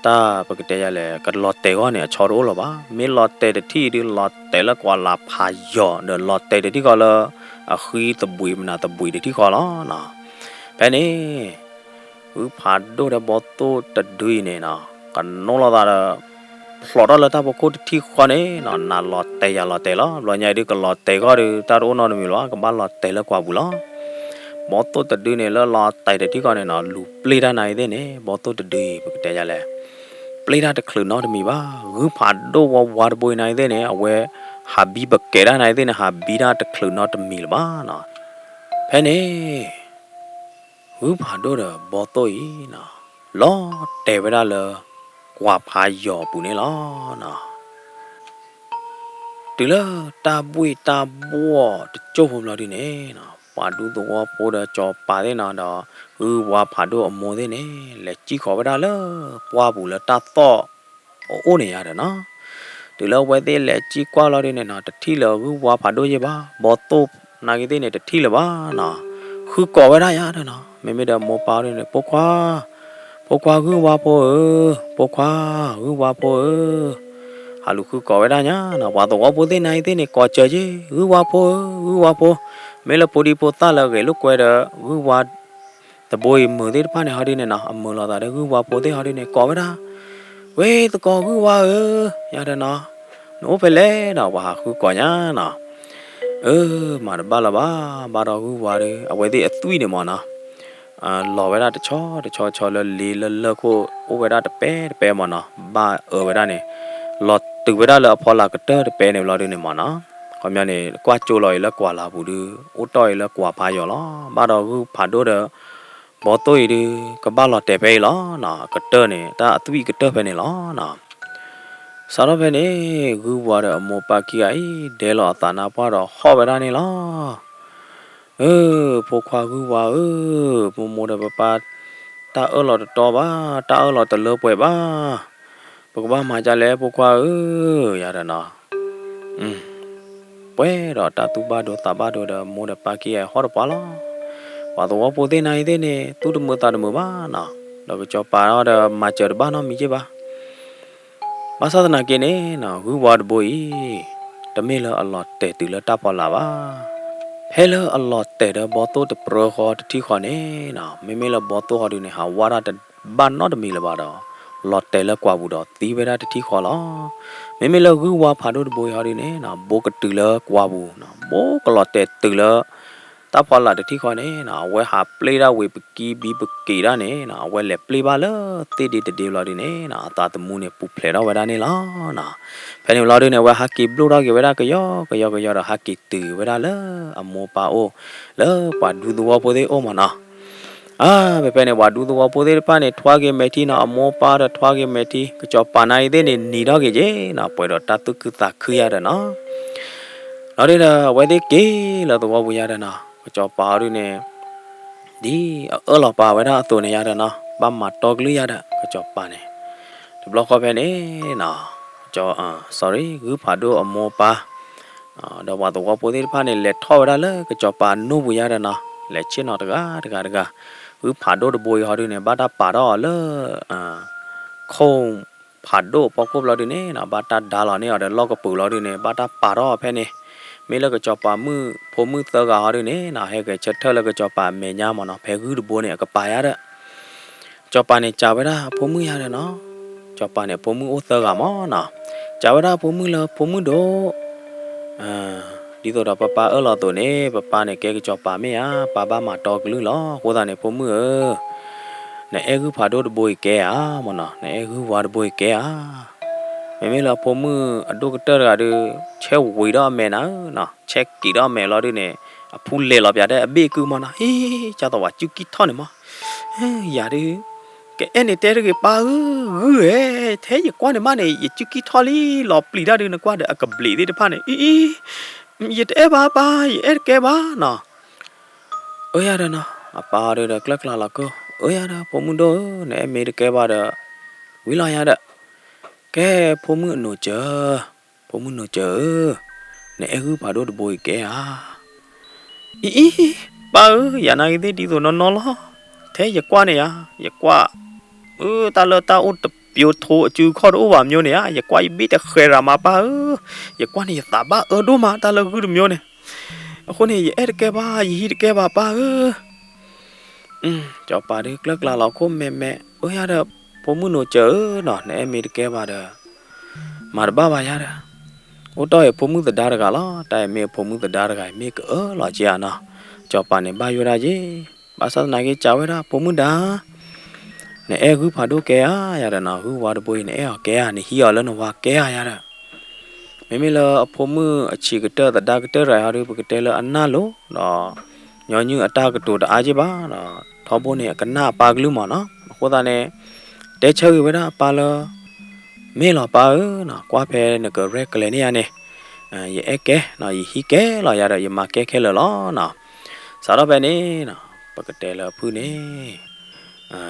တၢ်ပကတဲယၤလဲၣ် ကလီၤတဲာ်ဂီၢ်န့ၣ် အဆီတအိၣ်လၢၤဘၣ်. မ့ၢ်လီၤတဲာ်တထံၣ်ဒု လီၤတဲာ်လၢကွၢ်လၢ်ဖးယီၤ ဒီးလီၤတဲာ်တထံၣ်ဃီလၢ အဃံသဘှံးမနုၤသဘှံးတထံၣ်ဃီလီၤနီၤ. ဖဲန့ၣ် ဂုၢ်ဖးဒိၣ်ဒီးဘီသိၣ်တဒုအံၤန့ၣ်နီၤ, ကနိးလိာ်သးဒီး ဖျိးထီၣ်လၢတၢ်ဖီခိၣ်တထံၣ်ဃီန့ၣ်နီၤ, နၤလီၤတဲာ်ယၤလီၤတဲာ်လီၤ. ဘျီညါအံၤဒု ကလီၤတဲာ်ဂီၢ်ဒု တၢ်တအိၣ်နီတမံၤလၢၤဘၣ်, ကဘၣ်လီၤတဲာ်လၢကွၢ်ပူၤလီၤ. ဘီသိၣ်တဒုန့ၣ် လၢလီၤတဲာ်တထံၣ်ဃီန့ၣ်နီၤ, လူၤပျ့ၢ်တၢ်နၤအံၤသ့ၣ်န့ၣ် ဘီသိၣ်တဒုအံၤ ပကတဲယၤလဲၣ်, ပျ့ၢ်တၢ်တချုးနီတမံၤဘၣ်. ဂုၢ်ဖးဒိၣ်ဝါဝါတဘိအံၤနၤအံၤသ့ၣ်န့ၣ် အဝဲ ဟးဘံပကဲးတၢ်နၤအံၤသ့ၣ်န့ၣ် ဟးဘံတၢ်တချုးနီတမံၤလၢၤဘၣ်နီၤ. ဖဲန့ၣ် ဂုၢ်ဖးဒိၣ်ဒီးဘီသိၣ်အံၤနီၤ, လီၤတဲာ်ဝဲဒၣ်လၢ ကွၢ်ဖးယီၤအပူၤန့ၣ်လီၤနီၤ. တုၤလၢတၢ်ဘှ့ၣ်တၢ်ဘှီၣ်တစိၢ်ဖိဘျီဒုန့ၣ်နီၤ, ပှၤဒူသဝီဖိဒီးစီၤပၤသ့ၣ်နီၤဒီး ဂုၢ်ဝါဖးဒိၣ်အမိၢ်သ့ၣ်န့ၣ် လဲၤစံၣ်ဃီၤဝဲဒၣ်လၢပှၢ်ပူၤလၢတၢ်သီၣ်အအိၣ်န့ၣ်ယၤဒီးနီၤ. တုၤလၢအဝဲသ့ၣ်လဲၤစံၣ်ကွၢ်လီၤဒုန့ၣ်နီၤ, တထံၣ်လၢဂုၢ်ဝါဖးဒိၣ်ယဲၢ်ဘၣ်, ဘီသိၣ်နၤဂ့ၤသ့ၣ်န့ၣ် တထံၣ်လၢၤဘၣ်နီၤ. ဃုကိးဝဲဒၣ်ယၤဒီးနီၤ, မ့မ့ၢ်ဒီးမိၢ်ပၢ်ဒုန့ၣ် ဖိခွါ ဖိခွါဂုၢ်ဝါဖိဧၢ, ဖိခွါဂုၢ်ဝါဖိဧၢ, ဟးလူၤဃုကိးဝဲဒၣ်ညါနီၤ. ပှၤသဝီဖိသ့ၣ်နၤဂ့ၤသ့ၣ်န့ၣ် ကိးစၢၤက့ၤ ဂုၢ်ဝါဖိဧၢ, ဂုၢ်ဝါဖိ, မ့ၢ်လၢဖိဒံဖိသၣ်လၢအဂဲၤလိာ်ကွဲဒီး ဂုၢ်ဝါ တဘိအံၤမုာ်သ့ၣ်တဖၣ်န့ၣ် ဟီဒုန့ၣ်နီၤ, အမုာ်လိာ်သးဒီးဂုၢ်ဝါဖိသ့ၣ်ဟီဒုန့ၣ် ကိးဝဲဒၣ်, ဝဲသကိးဂုၢ်ဝါဧၢ, ယၤဒီးနီၤ, နအိၣ်ဖဲလဲၣ်ဒီး ပှၤဟးဃုကိးညါနီၤ. အၢ မၤတဘၣ်လၢၤဘၣ်, ဘၣ်ဒီးဂုၢ်ဝါဒီး အဝဲသ့ၣ်အသွံၣ်န့ၣ်မ့ၢ်နီၤ, လီၤဝဲဒၣ်တဆီတဆီဆီလၢလ့လၢလၢၢ်ခိၣ် အိၣ်ဝဲဒၣ်တပဲတပဲမ့ၢ်နီၤ, ဘၣ်အၢဝဲဒၣ်န့ၣ် လီၤတုၤဝဲဒၣ်လၢအဖီလာ်ကတၢၢ်တပဲန့ၣ်ဘျီဒုန့ၣ်မ့ၢ်နီၤ. ခီပညီန့ၣ် ကွၢ်ကၠိလီၤအံၤလၢကွၢ်လၢ်ပူၤဒု အိၣ်တီၢ်အံၤလၢကွၢ်ဖးယီၤလီၤ. ဘၣ်ဒီးဂုၢ်ဖးဒိၣ်ဒီး ဘီသိၣ်အံၤဒု ကဘၣ်လီၤတဲာ်ဖဲအံၤလီၤနီၤ, အကတၢၢ်န့ၣ် တၢ်အသွံၣ်ကတၢၢ်ဖဲန့ၣ်လီၤနီၤ. စးထီၣ်ဖဲန့ၣ် ဂုၢ်ဝါဒီးအမိၢ်ပၢ်ခံဂၤအံၤ ဒဲလီၤအသးနါပှၢ်ဒီးဟီၣ်ဝဲဒၣ်န့ၣ်လီၤ. အၢ ဖိခွါဂုၢ်ဝါဧၢ, မိၢ်မိၢ်ဒီးပၢ်ပၢ် တၢ်အၢၣ်လီၤတတီဘၣ်, တၢ်အၢၣ်လီၤတလၢပှဲၤဘၣ်, ပကဘၣ်မၤဒ်လဲၣ်ဖိခွါဧၢ, ယၤဒီးနီၤ. ပှဲၤဒီးတၢ်သူၣ်ဘၣ်ဒိသးဘၣ်ဒိဒီးမိၢ်ဒီးပၢ်ခံဂၤအံၤဟီၣ်တပှၢ်လီၤ. ပှၤသဝီဖိသ့ၣ်နၤအံၤသ့ၣ်န့ၣ် သူၣ်တမုာ်သးတမုာ်ဘၣ်နီၤ, ဒီးကစီၤပၤဒီးမၤစၢၤတဘၣ်နီတမံၤက့ဘၣ်. ဘၣ်ဆၣ်သနာ်က့န့ၣ်နီၤ ဂုၢ်ဝါတဘိအံၤ တမ့ၢ်လၢအလီၤတဲာ်တုၤလၢတၢ်ဖီလာ်ဘၣ်. ဖဲလၢအလီၤတဲာ်ဒီးဘီသိၣ်တပြၢဃီတထံၣ်ဃီန့ၣ်နီၤ, မ့မ့ၢ်လၢဘီသိၣ်ဟီဒုန့ၣ် ဟးဝါဒၣ်တဘၣ်နီတမံၤလၢၤဘၣ်ဒီး လီၤတဲာ်လၢကွၢ်ပူၤဒီးသံဝဲဒၣ်တထံၣ်ဃီလီၤ. မ့မ့ၢ်လၢဂုၢ်ဝါဖးဒိၣ်တဘိအံၤဟီဒုန့ၣ်နီၤ ဘိကတုၤလၢကွၢ်ပူၤနီၤ, ဘိကလီၤတဲာ်တုၤလၢ တၢ်ဖီလာ်တထံၣ်ဃီန့ၣ်နီၤ အဝဲဟးပျ့ၢ်ဒၣ်ဝံၤပကံဘံပက့ၤဒၣ်န့ၣ်နီၤ အဝဲလဲၤပျ့ၢ်ဘၣ်လၢသ့ၣ်ဒ့တဒ့ဘျီဒုန့ၣ်နီၤ အသးသမူန့ၣ်ပူၤဖျဲးထီၣ်ဝဲဒၣ်န့ၣ်လီၤနီၤ. ဖဲန့ၣ်ဘျီဒုန့ၣ် အဝဲဟးက့ၤဘျိၣ်ထီၣ်က့ၤဝဲဒၣ်ကယီကယီကယီဒီး ဟးက့ၤတုၤဝဲဒၣ်လၢအမိၢ်ပၢ်အိၣ် လၢပှၤဒူသဝီဖိသ့ၣ်အိၣ်မ့ၢ်နီၤ. အါ ဖဲဖဲန့ၣ် ပှၤဒူသဝီဖိသ့ၣ်တဖၣ်န့ၣ် ထွါက့ၤမဲာ်ထံနီၤ အမိၢ်ပၢ်ဒီးထွါက့ၤမဲာ်ထံ ကစီၤပၤနၤအံၤသ့ၣ်န့ၣ် နံၤထီၣ်က့ၤက့ၤနီၤ ပှဲၤဒီးတၢ်သူၣ်ခုသးခုယၤဒီးနီၤ. လီၤဒုဒီး အဝဲသ့ၣ်က့ၤလၢသဝီပူၤယၤဒီးနီၤ ကစီၤပၤအီၤဒုန့ၣ် ဒ်အအၢၣ်လီၤပာ်ဝဲဒၣ်အသိးန့ၣ်ယၤဒီးနီၤ ဘၣ်မၤတီကလုၢ်ယၤဒီး ကစီၤပၤန့ၣ် တဘျီဃီဖဲန့ၣ်နီၤ ကစီၤ sorry ဂုၢ်ဖးဒိၣ်အမိၢ်ပၢ် ဒီးပှၤသဝီဖိသ့ၣ်တဖၣ်န့ၣ် လဲၤထီၣ်ဝဲဒၣ်လၢကစီၤပၤအနိၣ်ပူၤယၤဒီးနီၤ လဲၤဆ့ၣ်နီၤတဂၤတဂၤတဂၤ ဂုၢ်ဖးဒိၣ်တဘိအံၤဟီဒုန့ၣ် ဘၣ်တၢ်ပာ်ထီၣ်အီၤလၢ ခိၣ်ဖးဒိၣ်အဖီခိၣ်ဘျီဒုန့ၣ်နီၤ ဘၣ်တၢ်ဒါလီၤန့ၢ်အီၤဒီးလီၢ်ကပူၤလီၤဒုန့ၣ် ဘၣ်တၢ်ပာ်ထီၣ်အီၤဖဲန့ၣ် မ့ၢ်လၢကစီၤပၤမုၣ်ဖိမုၣ်သၢဂၤဟီဒုန့ၣ်နီၤ ဟဲဂဲၤဆၢထၢၣ်လၢကစီၤပၤအမဲာ်ညါမ့ၢ်နီၤ ဖဲဂုၢ်တဘိန့ၣ် အကပၤယၤဒီး ကစီၤပၤန့ၣ် စံးဝဲဒၣ်အဖိမုၣ်ယၤဒီးနီၤ ကစီၤပၤန့ၣ် အဖိမုၣ်အိၣ်သၢဂၤမ့ၢ်နီၤ စံးဝဲဒၣ်အဖိမုၣ်လၢဖိမုၣ်ဒိၣ် ဒ်သိးဒီးပၢ်ပၢ်အၢၣ်လီၤအသိးန့ၣ် ပၢ်ပၢ်န့ၣ်ကဲကစီၤပၤမ့ၢ်ဧါ ပၢ်ဘၣ်မၤတီကလုၢ်လီၤ အဃိသတးန့ၣ် ဖိမုၣ်ဧၢ နအဲၣ်ဂုၢ်ဖးဒိၣ်တဘိအံၤကဲဧါမ့ၢ်နီၤ နအဲၣ်ဂုၢ်ဝါတဘိအံၤကဲဧါ မ့မ့ၢ်လၢအဖိမုၣ်အဒိၣ်ကတၢၢ်တဂၤဒီး ဆဲးဝံၤဒီးအမဲာ်နၤဧၢနီၤ ဆဲးက့ၤဒီးအမဲာ်လီၤဒုန့ၣ် အဖူလဲၤလီၤပၠးတဲအဘ့ၣ်ကုမ့ၢ်နီၤ ဟ့ ကၢ်သိးဝဲစုကံၢ်ထီၣ်န့ၣ်မး ယၤဒု ကအဲၣ်န့ၣ်တဲတဂ့ၤပၢ်ဧၢ ဂုၢ်ဧၢ ထဲယကွၢ်န့ၣ်မးန့ၣ် ယစုကံၢ်ထီၣ်လံ လီၤပျံၤတၢ်ဒုနကွၢ်ဒီးအကဘျံးသ့ၣ်တဖၣ်န့ၣ် အံၤ ယတအဲၣ်ဘၣ်ပၢ် ယအဲၣ်တကဲဘၣ်နီၤ အၢယၤဒီးနီၤ အပၢ်အီၤဒုဒီးကျၢ်ကျၢ်လီၤကိၢ် အၢယၤဒီး ဖိမုၣ်ဒိၣ်ဧၢ နအဲၣ်မ့ၢ်တကဲဘၣ်ဒီး ဝံၤလီၤယၤဒီး ကဲဖိမုၣ်အနိးစၢၤ ဖိမုၣ်နိးစၢၤဧၢ နအဲၣ်ဂုၢ်ဖးဒိၣ်တဘိအံၤကဲဧါ အံၤအံၤ ပၢ်ဧၢ, ယၤနာ်က့ၤသ့ၣ်ဒ်သိးနီၢ်နီၢ်လီၤ. ထဲယကွၢ်န့ၣ်ဧါ, ယကွၢ် အၢ တၢ်လၢတၢ်အိၣ်တပျိထိအစုအခီၣ်တအိၣ်ဘၣ်မၠိန့ၣ်ဧါ, ယကွၢ်ယဘ့ၣ်တဃဲၤရၤမးပၢ်ဧၢ, ယကွၢ်န့ၣ်ယသးဘၣ်အၢဒိၣ်မး တၢ်လၢဂုၢ်တမၠိန့ၣ်, အဃိန့ၣ် ယအဲၣ်တကဲဘၣ် ယဟံးတကဲဘၣ်ပၢ်ဧၢ. စီၤပၤဒုးကျၢၢ်ကျါလီၤခိၣ်မဲာ်မဲာ်, အၢယၤဒီး ဖိမုၣ်နိစၢၤဧၢနီၤ, နအဲၣ်မ့ၢ်တကဲဘၣ်ဒီး မၤတဘၣ်ဘၣ်ယၤဒီး, အိၣ်တီၢ်အံၤဖိမုၣ်သဒါတဂၤလီၤ, တၢ်အံၤမ့ၢ်အဖိမုၣ်သဒါတဂၤအံၤ မ့ၢ်ကအၢၣ်လီၤက့ၤဧါနီၤ. စီၤပၤန့ၣ်ဘၣ်ယိၣ်ဒၣ်က့ၤ, ဘၣ်ဆၣ်သနာ်က့ စံးဝဲဒၣ် ဖိမုၣ်ဒါ နအဲၣ်ဂုၢ်ဖးဒိၣ်ကဲဧါယၤဒီးနီၤ, ဂုၢ်ဝါတဘိအံၤ နအဲၣ်အီၤကဲဧါ, နဟံးအီၤလၢနဝၤကဲဧါယၤဒီး, မ့မ့ၢ်လၢအဖိမုၣ်အဆံးကတၢၢ်သဒါကတၢၢ်တဂၤအံၤဟီဒီး ပကတဲလၢအနၢ်လိၤဒီး ညီနုၢ်အတၢ်ကတိၤတအါက့ၤဘၣ်ဒီး ထီဘိန့ၣ် အကနၣ်အပၢ်ကလုၢ်မးနီၤ. အဃိသတးန့ၣ် တဲဆၢက့ၤဝဲဒၣ်အပၢ်လၢ မ့ၢ်လီၤပၢ်ဧၢနီၤ, ကွၢ်ဖဲနကရဲၣ်ကျဲၤန့ၢ်ယၤန့ၣ် ယအဲၣ်ကဲနီၤ, ယဟံးကဲလီၤယၤဒီး ယမၤကဲခဲလၢာ်လီၤနီၤ. စးထီၣ်ဖဲန့ၣ်နီၤ ပကတဲလၢအဖုၣ်န့ၣ်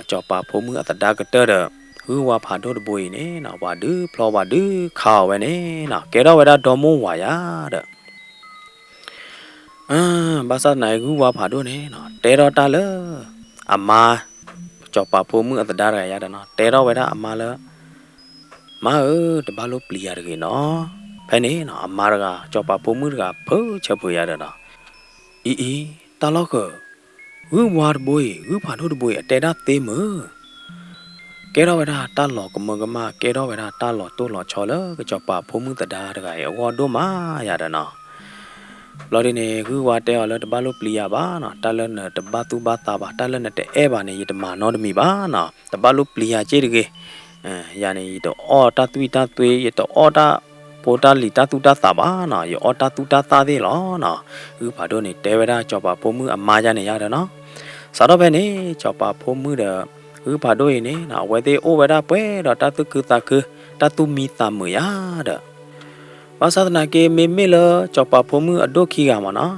စီၤပၤဖိမုၣ်အသဒါကတၢၢ်ဒီး ဂုၢ်ဝါဖးဒိၣ်တဘိအံၤန့ၣ်နီၤ ပှၤဒုးဖျီပှၤဒုးခးအီၤဝဲန့ၣ်နီၤ ကဲထီၣ်ဝဲဒၣ်ဒီမိၢ်ဝၤယၤဒီး ဘၣ်ဆၣ်သနာ်က့ ဂုၢ်ဝါဖးဒိၣ်န့ၣ်နီၤ တဲထီၣ်တၢ်လၢ အမါ စီၤပၤဖိမုၣ်အသဒါတဂၤယၤဒီးနီၤ တဲထီၣ်ဝဲဒၣ်အမါလၢ မါဧၢ, တဘၣ်လိၣ်ပျံၤယၤတဂ့ၤနီၤ. ဖဲန့ၣ်နီၤ အမါတဂၤ စီၤပၤဖိမုၣ်တဂၤ ဖုးဆၢဖုးယၤဒီးနီၤ အံၤအံၤ တၢ်လီၢ်ဃၢၤ ဂုၢ်ဝါတဘိအံၤ ဂုၢ်ဖးဒိၣ်တဘိအံၤ အတဲဒၣ်သ့မုၢ် ကဲထီၣ်ဝဲဒၣ်တၢ်လီၤကမၢကမၣ် ကဲထီၣ်ဝဲဒၣ်တၢ်လီၤတိၢ်လီၤဆီလၢ ကစီၤပၤဖိမုၣ်သဒါတဂၤအံၤ အဂီၢ်ဒိၣ်မးယၤဒီးနီၤ. ဘျီဒ်န့ၣ် ဂုၢ်ဝါတဲအီၤလၢ တဘၣ်လိၣ်ပျံၤယၤဘၣ်နီၤ, တၢ်လၢနတဘၣ်သူၣ်ဘၣ်သးဘၣ်, တၢ်လၢနတအဲၣ်ဘၣ်န့ၣ် ယတမၤနီတမံၤဘၣ်နီၤ, တဘၣ်လိၣ်ပျံၤယၤက့ၢ်တဂ့ၤ. ယၤန့ၣ် ယတအီၣ်တၢ်သွံၣ်တၢ်သွ့, ယတအီၣ်တၢ်ဖိတၢ်လံၤတၢ်သူၣ်တၢ်သးဘၣ်နီၤ, ယအီၣ်တၢ်သူၣ်တၢ်သၣ်သ့ၣ်လီၤနီၤ. ဂုၢ်ဖးဒိၣ်န့ၣ် တဲဝဲဒၣ်စီၤပၤဖိမုၣ်အမါယၤန့ၣ်ယၤဒီးနီၤ. စးထီၣ်ဖဲန့ၣ် စီၤပၤဖိမုၣ်ဒီး ဂုၢ်ဖးဒိၣ်အံၤန့ၣ်နီၤ အဝဲသ့ၣ်အိၣ်ဝဲဒၣ်ပှဲၤဒီးတၢ်သူၣ်ခုသးခု, တၢ်သူၣ်မံသးမုာ်ယၤဒီး ဘၣ်ဆၣ်သနာ်က့ မ့မ့ၢ်လၢစီၤပၤဖိမုၣ်အဒိၣ်ခံဂၤမးနီၤ,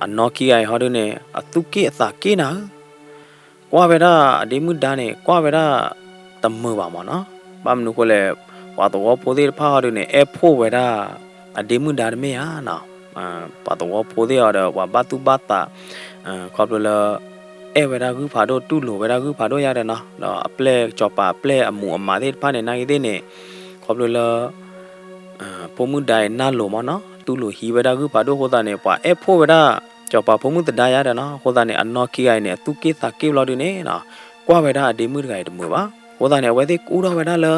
အနီၢ်ခံဂၤအံၤဟီဒုန့ၣ် အသူၣ်က့ၣ်အသးက့ၣ်နၤဧၢ, ကွၢ်ဝဲဒၣ်အဒ့မုၣ်ဒါန့ၣ် ကွၢ်ဝဲဒၣ်တမုာ်ဘၣ်မးနီၤ. ဘၣ်မနုၤဃိလဲၣ်, ပှၤသဝီဖိသ့ၣ်တဖၣ်ဟီဒုန့ၣ် အဲၣ်ဖှိၣ်ဝဲဒၣ်အဒ့မုၣ်ဒါတမ့ၢ်ဧါနီၤ. ပှၤသဝီဖိသ့ၣ်အီၤဒီး ပှၤဘၣ်သူၣ်ဘၣ်သး ခီဖျိလၢ အဲၣ်ဝဲဒၣ်ဂုၢ်ဖးဒိၣ် တူၢ်လိာ်ဝဲဒၣ်ဂုၢ်ဖးဒိၣ်ယၤဒီးနီၤ, ဒီးအပျဲၢ်စီၤပၤအပျဲၢ်အမူးအမးသ့ၣ်တဖၣ်န့ၣ် နာ်က့သ့ၣ်န့ၣ် ခီဖျိလၢ ဖိမုၣ်ဒါအံၤနၢ်လိၤမးနီၤ, တူၢ်လိာ်ဟံးဝဲဒၣ်ဂုၢ်ဖးဒိၣ်အဃိသတးန့ၣ် ပှၤအဲၣ်ဖှိၣ်ဝဲဒၣ် စီၤပၤဖိမုၣ်သဒါယၤဒီးနီၤ. အဃိသတးန့ၣ် အနီၢ်ခံဂၤအံၤန့ၣ် အသူၣ်က့ၣ်သးက့ၣ်ဘျီဒုန့ၣ်နီၤ, ကွၢ်ဝဲဒၣ်အဒ့မုၣ်တဂၤအံၤတမုာ်ဘၣ်. အဃိသတးန့ၣ် အဝဲသ့ၣ်ကူၣ်ထီၣ်ဝဲဒၣ်လၢ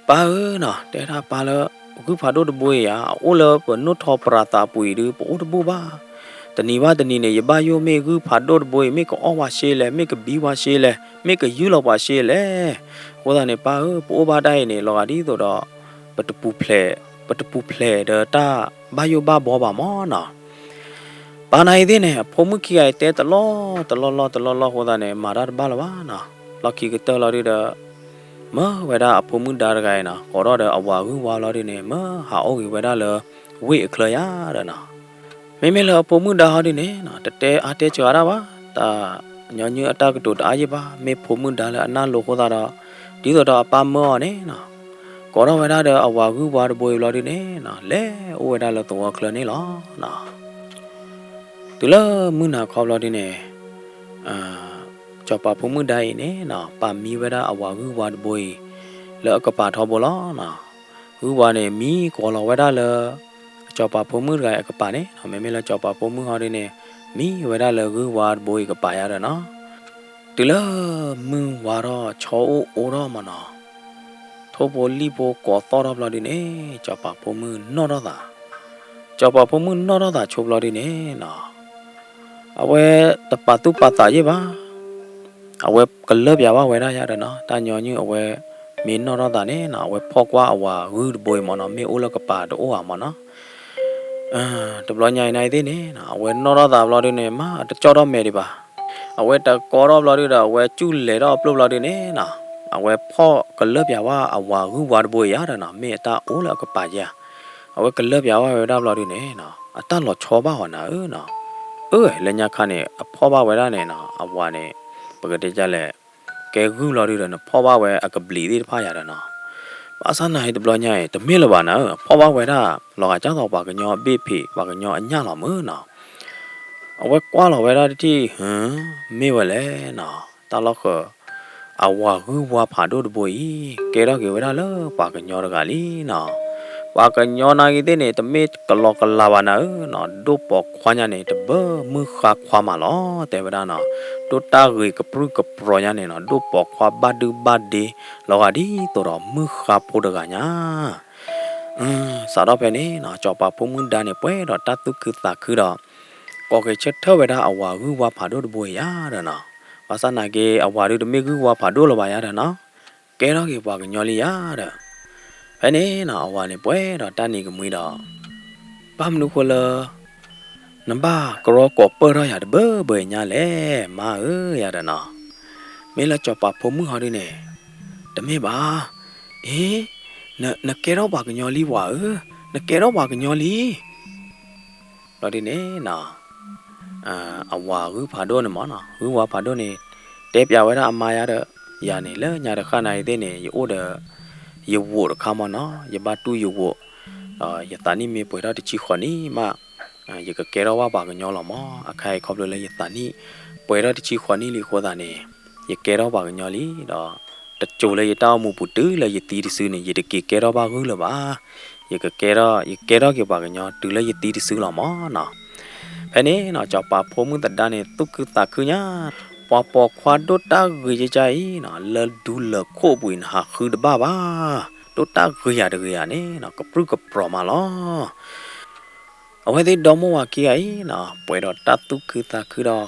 ပၢ်ဧၢနီၤ, တဲဒၣ်ပၢ်လၢ ဂုၢ်ဖးဒိၣ်တဘိအံၤဧါ, အအိၣ်လၢပနိၣ်ထီၣ်ပရၤသးပူၤအံၤဒုး ပအိၣ်တဘူၣ်ဘၣ်. တနံၤဘၣ်တနံၤန့ၣ် ယဘၣ်ယိၣ်မ့ၢ်ဂုၢ်ဖးဒိၣ်တဘိအံၤ မ့ၢ်ကအီၣ်ပှၤရှ့လဲၣ်, မ့ၢ်ကဘံပှၤရှ့လဲၣ်, မ့ၢ်ကယူၢ်လီၤပှၤရှ့လဲၣ်. အဃိသတးန့ၣ် ပၢ်ဧၢ, ပအိၣ်ဘၣ်တၢ်အံၤန့ၣ် လီၤဂာ်ဒ်သိးဒီး ပတပူၤဖျဲး, ပတပူၤဖျဲးဒီးတၢ်ဘၣ်ယိၣ်ဘၣ်ဘှီဘၣ်မးနီၤ. ပၢ်နာ်အံၤသ့ၣ်န့ၣ် အဖိမုၣ်ခံဂၤအံၤတဲတလီၢ်တလီၢ်လီၢ်တလီၢ်လီၢ်အဃိသတးန့ၣ် မၤတၢ်တဘၣ်လၢၤဘၣ်နီၤ. လီၢ်ခံကတၢၢ်လီၤဒုဒီး မၢဝဲဒၣ်အဖိမုၣ်ဒါတဂၤအံၤနီၤ, ကိးထီၣ်ဒီးအဝၤဂုၢ်ဝါလီၤဒုန့ၣ် မၢဟးအီၣ်ဂ့ၤဝဲဒၣ်လၢ ဝ့ၢ်အချၢယၤဒီးနီၤ. မ့မ့ၢ်လၢအဖိမုၣ်ဒါဟီဒုန့ၣ်နီၤ, တတဲအါတဲစှၤဒၣ်ဘၣ်, တၢ်ညီနုၢ်အတၢ်ကတိၤတအါယံၣ်ဘၣ်, မ့ၢ်ဖိမုၣ်ဒါလၢအနၢ်လိၤအဃိသတးဒီး ဒ်သိးဒီးအပၢ်မၢအီၤန့ၣ်နီၤ, ကိးထီၣ်ဝဲဒၣ်ဒီးအဝၤဂုၢ်ဝါတဘိအံၤဘျီဒုန့ၣ်နီၤ, လဲၤအိၣ်ဝဲဒၣ်လၢသဝီချၢန့ၣ်လီၤ. တုၤလၢမုၢ်နၤခီဘျီဒုန့ၣ် စီၤပၤဖိမုၣ်ဒါအံၤန့ၣ်နီၤ, ပာ်မံဝဲဒၣ်အဝၤဂုၢ်ဝါတဘိအံၤ လၢအကပၤထီဘိလီၤနီၤ. ဂုၢ်ဝါန့ၣ် မံကွီၤလီၤဝဲဒၣ်လၢ စီၤပၤဖိမုၣ်တဂၤအံၤအကပၤန့ၣ်နီၤ, မ့မ့ၢ်လၢစီၤပၤဖိမုၣ်ဟီဒုန့ၣ် မံဝဲဒၣ်လၢဂုၢ်ဝါတဘိအံၤကပၤယၤဒီးနီၤ. တုၤလၢမုၢ်ဝါထီၣ် ဆီအိၣ်အိၣ်ထီၣ်မးနီၤ, ထိၣ်ဖိလံၣ်ဖိကိးသီၣ်ထီၣ်ဘျီဒုန့ၣ် စီၤပၤဖိမုၣ်နီၣ်ထီၣ်သး, စီၤပၤဖိမုၣ်နီၣ်ထီၣ်သးဆိဘျီဒုန့ၣ်နီၤ, အဝဲတပာ်သူၣ်ပာ်သးယံၣ်ဘၣ်. အဝဲကလၢပျးဘၣ်ဝဲဒၣ်ယၤဒီးနီၤ, တၢ်ညီနုၢ်အဝဲမ့ၢ်နီၣ်ထီၣ်သးန့ၣ်နီၤ, အဝဲဖီၣ်ကွၢ်အဝၤဂုၢ်တဘိအံၤမးနီၤ, မ့ၢ်အိၣ်လၢကပၤတအိၣ်ဧါမးနီၤ. တဘျီညါအံၤနာ်အံၤသ့ၣ်န့ၣ်နီၤ, အဝဲနီၣ်ထီၣ်သးဘျီဒုန့ၣ် မ့ၢ်တကၠီၣ်ထီၣ်မဲာ်ဒံးဘၣ်. အဝဲတကိးထီၣ်ဘျီဒုဒီး အဝဲကူၣ်လဲၤထီၣ်အပျိၢ်ဘျီဒုန့ၣ်နီၤ, အဝဲဖီၣ်ကလၢပျးဝဲအဝၤဂုၢ်ဝါတဘိအံၤယၤဒီးနီၤ, မ့ၢ်အတၢ်အိၣ်လၢအကပၤယၤ. အဝဲကလၢပျးဝဲဒၣ်ဘျီဒုန့ၣ်နီၤ, အတၢ်လီၤဆီဘၣ်အီၤနၤဧၢနီၤ. အၢ လၢညါခါန့ၣ် အဖီၣ်ဘၣ်ဝဲဒၣ်န့ၣ်နီၤ, အဝၤန့ၣ် ပကတဲဒ်လဲၣ်, ကဲဂုၢ်လီၤဒုဒီး နဖီၣ်ဘၣ်ဝဲအကဘျံးသ့ၣ်တဖၣ်ယၤဒီးနီၤ. ဘၣ်ဆၣ်နာ်အံၤတဘျီညါအံၤ တမ့ၢ်လၢၤဘၣ်နၤဧၢ, ဖီၣ်ဘၣ်ဝဲဒၣ် လီၤဂာ်ကၢ်သိးပှၤကညီအဘ့ၣ်ဖံး ပှၤကညီအညၣ်လီၤမးနီၤ. အဝဲကွၢ်လီၤဝဲဒၣ်တထံၣ် ဟၢ, မ့ၢ်ဝဲလဲၣ်နီၤ, တၢ်လီၢ်ဃၢၤ အဝၤဂုၢ်ဝါဖးဒိၣ်တဘိအံၤ ကဲထီၣ်က့ၤဝဲဒၣ်လၢပှၤကညီတဂၤလံနီၤ. ပှၤကညီနာ်က့ၤသ့ၣ်န့ၣ် တမ့ၢ်ကလီကလးဘၣ်နၤဧၢနီၤ, ဒိၣ်ပိာ်ခွါညါန့ၣ် တဘၢမုၢ်ဃါခွါမးလီၤ တဲဝဲဒၣ်နီၤ. ဒိၣ်တၢ်ဂ့ၤကပြုၢ်ကပြီၤညါန့ၣ်နီၤ, ဒိၣ်ပိာ်ခွါဘၣ်ဒုဘၣ်ဒ့ လီၤဂာ်ဒ်သိးဒီးမုၢ်ဃါဖိတဂၤညါ စးထီၣ်ဖဲန့ၣ်နီၤ, စီၤပၤဖိမုၣ်ဒါန့ၣ် ပှဲၤဒီးတၢ်သူၣ်ခုသးခုဒီး ကိးက့ၤဆၢထၢၣ်ဝဲဒၣ်အဝၤဂုၢ်ဝါဖးဒိၣ်တဘိအံၤယၤဒီးနီၤ. ဘၣ်ဆၣ်နာ်က့ အဝၤဒုးတမ့ၢ်ဂုၢ်ဝါဖးဒိၣ်လၢၤဘၣ်ယၤဒီးနီၤ, ကဲထီၣ်က့ၤပှၤကညီလံယၤဒီး ဖဲန့ၣ်နီၤ အဝၤန့ၣ်ပှဲၤဒီးတၢ်နံၤကမှံဒီး ဘၣ်မနုၤဃိလၢ နဘၣ်ကရီကိးပၢၢ်ထီၣ်ယၤတဘၢဘၢညါလဲၣ် မါဧၢ ယၤဒီးနီၤ. မ့ၢ်လၢစီၤပၤဖိမုၣ်ဟီဒုန့ၣ် တမ့ၢ်ဘၣ်. အ့, နကဲထီၣ်ပှၤကညီလံဝၤဧၢ, နကဲထီၣ်ပှၤကညီလံ ဘျီဒုန့ၣ်နီၤ, အဝၤဂုၢ်ဖးဒိၣ်န့ၣ်မ့ၢ်နီၤ, ဂုၢ်ဝါဖးဒိၣ်န့ၣ် တဲပျးဝဲဒၣ်အမါယၤဒီး ယၤန့ၣ် လၢညါတဃၣ်နၤအံၤသ့ၣ်န့ၣ် ယအိၣ်ဒီး ယဝိးတခါမ့ၢ်နီၤ, ယဘၣ်တူၢ်ယဝိး, ဒီးယသးနံၣ်မ့ၢ်ပှဲၤထီၣ်တဆံဃိးနံၣ်မး ယကကဲထီၣ်ဘၣ်ပှၤကညီလီၤမး. အခါအံၤခီဖျိလၢယသးနံၣ် ပှဲၤထီၣ်တဆံဃိးနံၣ်လံအဃိသတးန့ၣ် ယကဲထီၣ်ပှၤကညီလံ, ဒီးတစိၤလၢယတၢ်အိၣ်မူပူၤတုၤလၢယသံတစုန့ၣ် ယတက့ၤကဲထီၣ်ဘၣ်ဂုၢ်လၢၤဘၣ်. ယကကဲထီၣ်, ယကဲထီၣ်က့ၤပှၤကညီတုၤလၢယသံတစုလီၤမးနီၤ. ဖဲန့ၣ်နီၤ စီၤပၤဖိမုၣ်သဒါန့ၣ် သူၣ်ခုသးခုညါ, ပှၤပိာ်ခွါဒိၣ်တၢ်ဂ့ၤကကါအံၤနီၤ လၢဒူလၢခိၣ်ပူၤအံၤ နဟးဃုတဘၣ်ဘၣ်. ဒိၣ်တၢ်ဂ့ၤယၤတဂ့ၤယၤန့ၣ်နီၤ ကပြုၢ်ကပြီၤမးလီၤ. အဝဲသ့ၣ်ဒီမိၢ်ဝၤခံဂၤအံၤနီၤ ပှဲၤဒီးတၢ်သူၣ်ခုသးခုဒီး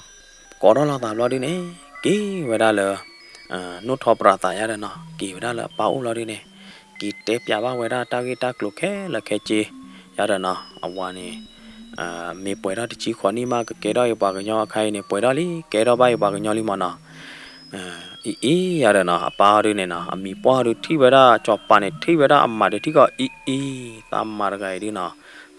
ကိးထီၣ်လိာ်သးဘျီဒုန့ၣ် က့ၤဝဲဒၣ်လၢ နိၣ်ထီပြးသးယၤဒီးနီၤ, က့ၤဝဲဒၣ်လၢအပၢ်အိၣ်ဘျီဒုန့ၣ် က့ၤတဲပျးဘၣ်ဝဲဒၣ်တၢ်ဂ့ၢ်တၢ်ကျိၤခဲလၢာ်ခဲဆ့ယၤဒီးနီၤ, အဝၤန့ၣ် မ့ၢ်ပှဲၤထီၣ်တဆံဃိးနံၣ်မး ကကဲထီၣ်အံၤပှၤကညီအခါအံၤန့ၣ် ပှဲၤထီၣ်လံ ကဲထီၣ်ဘၣ်အံၤပှၤကညီလံမးနီၤ. အံၤအံၤယၤဒီးနီၤ အပၢ်အီၤဒုန့ၣ်နီၤ အမံၤပှၢ်အီၤဒုထံၣ်ဝဲဒၣ် စီၤပၤန့ၣ်ထံၣ်ဝဲဒၣ်အမၤဒုးထံၣ်ကီး အံၤအံၤ သးမၤတဂၤအံၤဒုနီၤ,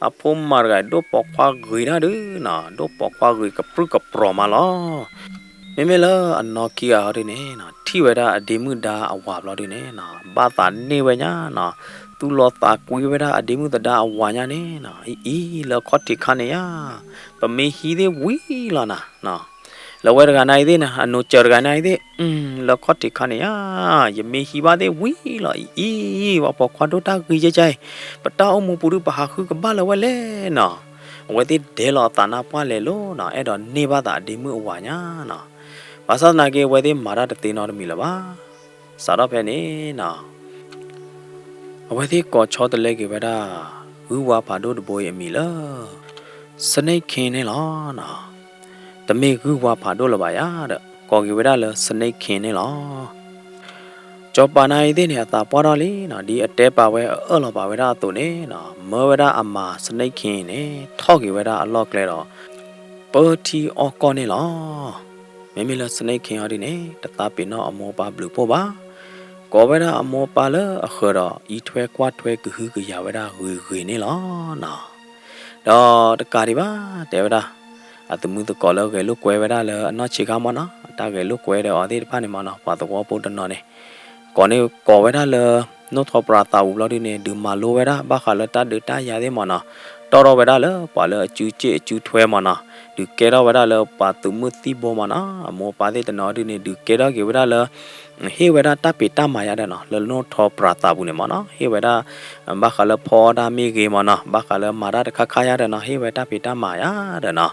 သးဖိမၤတဂၤအံၤ ဒိၣ်ပိာ်ခွါဂ့ၤဒၣ်ဒုနီၤ, ဒိၣ်ပိာ်ခွါဂ့ၤကပြုၢ်ကပြီၤမးလီၤ. မ့မ့ၢ်လၢအနီၢ်ခံဂၤဟီဒုန့ၣ်နီၤ ထံၣ်ဝဲဒၣ်အဒ့မုၣ်ဒါအဝၤဘျီဒုန့ၣ်နီၤ ဘၣ်သးန့ၢ်ဝဲညါနီၤ, သူၣ်လီၤသးကွံဝဲဒၣ်အဒ့မုၣ်သဒါအဝၤညါန့ၣ်နီၤ အံၤအံၤ လၢခီၣ်ထံးခါန့ၣ်ယါ ပမ့ၢ်ဟံးသ့ၣ်ဝံၤလီၤနၤ, လၢဝဲတဂၤနၤအံၤသ့ၣ်နီၤ အနိးစၢၤတဂၤနၤအံၤသ့ၣ် လၢခီၣ်ထံးခါန့ၣ်ယါ ယမ့ၢ်ဟံးဘၣ်သ့ၣ်ဝံၤလီၤ အံၤအံၤ ပှၤပိာ်ခွါဒိၣ်တၢ်ဂ့ၤကကါအံၤ ပတၢ်အိၣ်မူပူၤဒု ပဟးဃုကဘၣ်လၢၤဝဲလဲၣ်နီၤ. အဝဲသ့ၣ်ဒဲးလီၤအသးနါပှၢ်လဲၤလိၤနီၤ အဲၣ်ဒိးန့ၢ်ဘၣ်သးအဒ့မုၣ်အဝၤညါနီၤ. ဘၣ်ဆၣ်သနာ်က့ အဝဲသ့ၣ်မၤတၢ်တသ့နီတမံၤလၢၤဘၣ်. စးထီၣ်ဖဲန့ၣ်နီၤ အဝဲသ့ၣ်ကိးဆီတလဲက့ၤဝဲဒၣ် ဂုၢ်ဝါဖးဒိၣ်တဘိအံၤအမံၤလၢ Snake King န့ၣ်လီၤ. တမ့ၢ်ဂုၢ်ဝါဖးဒိၣ်လၢၤဘၣ်ယါဒီး ကိးက့ၤဝဲဒၣ်လၢ Snake King န့ၣ်လီၤ. စီၤပၤနၤအံၤသ့ၣ်န့ၣ် အသးပှၢ်ထီၣ်လံနီၤ ဒ်အတဲပာ်ဝဲအအၢၣ်လီၤပာ်ဝဲဒၣ်အသိးန့ၣ်နီၤ မၢဝဲဒၣ်အမၤ Snake King န့ၣ် ထီၣ်က့ၤဝဲဒၣ်အလီၢ်ကျဲဒီး ပၢထံအီၣ်ကီၢ်န့ၣ်လီၤ. မ့မ့ၢ်လၢ Snake King ဟီဒုန့ၣ် တသးပ့ၤနီၣ်အမိၢ်အပၢ်ဘျုးဖှိၣ်ဘၣ်. ကိးဝဲဒၣ်အမိၢ်အပၢ်လၢအဃၢၤဒီး အံးထွဲကွၢ်ထွဲကဟုကယာ်ဝဲဒၣ်ဂ့ၤဂ့ၤန့ၣ်လီၤနီၤ. ဒီးတကးဒံးဘၣ် တဲဝဲဒၣ် အသုးမုၢ်သကိးလၢဂဲၤလိာ်ကွဲဝဲဒၣ်လၢအနီၢ်ဆံးခါမ့ၢ်နီၤ အတၢ်ဂဲၤလိာ်ကွဲဒီးအီၤသ့ၣ်တဖၣ်န့ၣ်မ့ၢ်နီၤ ပှၤသဝီဖိတနီၤန့ၣ် ကိးန့ၢ်ကိးဝဲဒၣ်လၢ နိၣ်ထီပြးသးပူၤဘျီဒုန့ၣ် ဒုးမၤလိဝဲဒၣ် ဘၣ်ဃးလၢတၢ်ဒုးတၢ်ယၤသ့ၣ်မ့ၢ်နီၤ တီၣ်ထီၣ်ဝဲဒၣ်လၢပှၤလၢအစုစ့ၣ်အစုထွဲမ့ၢ်နီၤ ဒုးကဲထီၣ်ဝဲဒၣ်လၢပှၤသုးမုၢ်သံၣ်ဘိမ့ၢ်နီၤ အမိၢ်အပၢ်သ့ၣ်တနီၤဒုန့ၣ် ဒုးကဲထီၣ်က့ၤဝဲဒၣ်လၢ ဟ့ၣ်ဝဲဒၣ်တၢ်ဖံးတၢ်မၤယါဒီးနီၤ လၢနိၣ်ထီပြးသးပူၤန့ၣ်မ့ၢ်နီၤ ဟ့ၣ်ဝဲဒၣ် ဘၣ်ဃးလၢဖီအီၣ်တၢ်မ့ၢ်ဂ့ၤမ့ၢ်နီၤ ဘၣ်ဃးလၢမၤတၢ်တခါခါယါဒီးနီၤ ဟ့ၣ်ဝဲတၢ်ဖံးတၢ်မၤယါဒီးနီၤ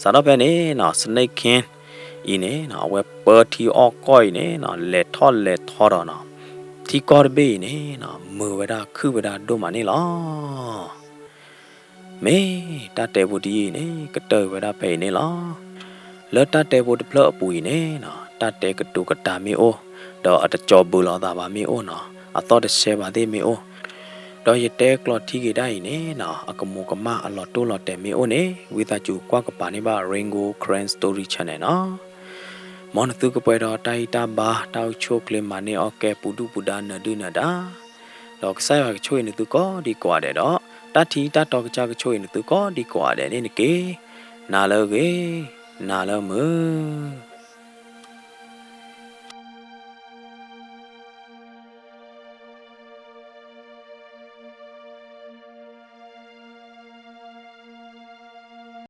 စးထီၣ်ဖဲန့ၣ်နီၤ Snake King အံၤန့ၣ်နီၤ အဝဲပၢထံအီၣ်ကီၢ်အံၤန့ၣ်နီၤ လဲၤထီၣ်လဲၤထီဒီးနီၤ ထံကီၢ်တဘ့ၣ်အံၤန့ၣ်နီၤ မုာ်ဝဲဒၣ်ခုၣ်ဝဲဒၣ်ဒိၣ်မးန့ၣ်လီၤ. မ့ၢ်တၢ်တဲဖိတယုၢ်အံၤန့ၣ် ကတၢၢ်ဝဲဒၣ်ဖဲအံၤန့ၣ်လီၤ. လၢတၢ်တဲဖိတဖျၢၣ်အပူၤအံၤန့ၣ်နီၤ တၢ်တဲကတိၤကတာ်မ့ၢ်အိၣ် ဒီးအတကၠီၤဘုးလိာ်သးဘၣ်မ့ၢ်အိၣ်နီၤ အသီၣ်တဆဲးဘၣ်သ့ၣ်မ့ၢ်အိၣ် ဒီးယတဲကျိးထံက့ၤဒၣ်အံၤန့ၣ်နီၤ အကမူးကမၣ်အလီၤတိၢ်လီၤတဲာ်မ့ၢ်အိၣ်န့ၣ် ဝံသးစူၤကွၢ်ကပၤန့ၢ်ဘၣ် Rain Gold Karen Story Channel နီၤ. မ်နသုကပှဲၤဒီးတၢ်ဟံၣ်တၢ်ဘါ တၢ်အိၣ်ဆူၣ်အိၣ်ချ့ မၤန့ၢ်အီၣ်ကဲ ပူၤဒုၣ်ပူၤဒါ နၢၤဒုၣ်နၢၤဒါ ဒီးကစၢ်ယွၤကဆိၣ်ဂ့ၤနသုကိးဒံကိးဂၤဒဲးဒီး တၢ်ထံၣ်တၢ်တီကစၢ်ကဆိၣ်ဂ့ၤနသုကိးဒံကိးဂၤဒဲးန့ၣ်တက့ၢ်. နၤလၢအဂ့ၤ, နၤလၢမုာ်.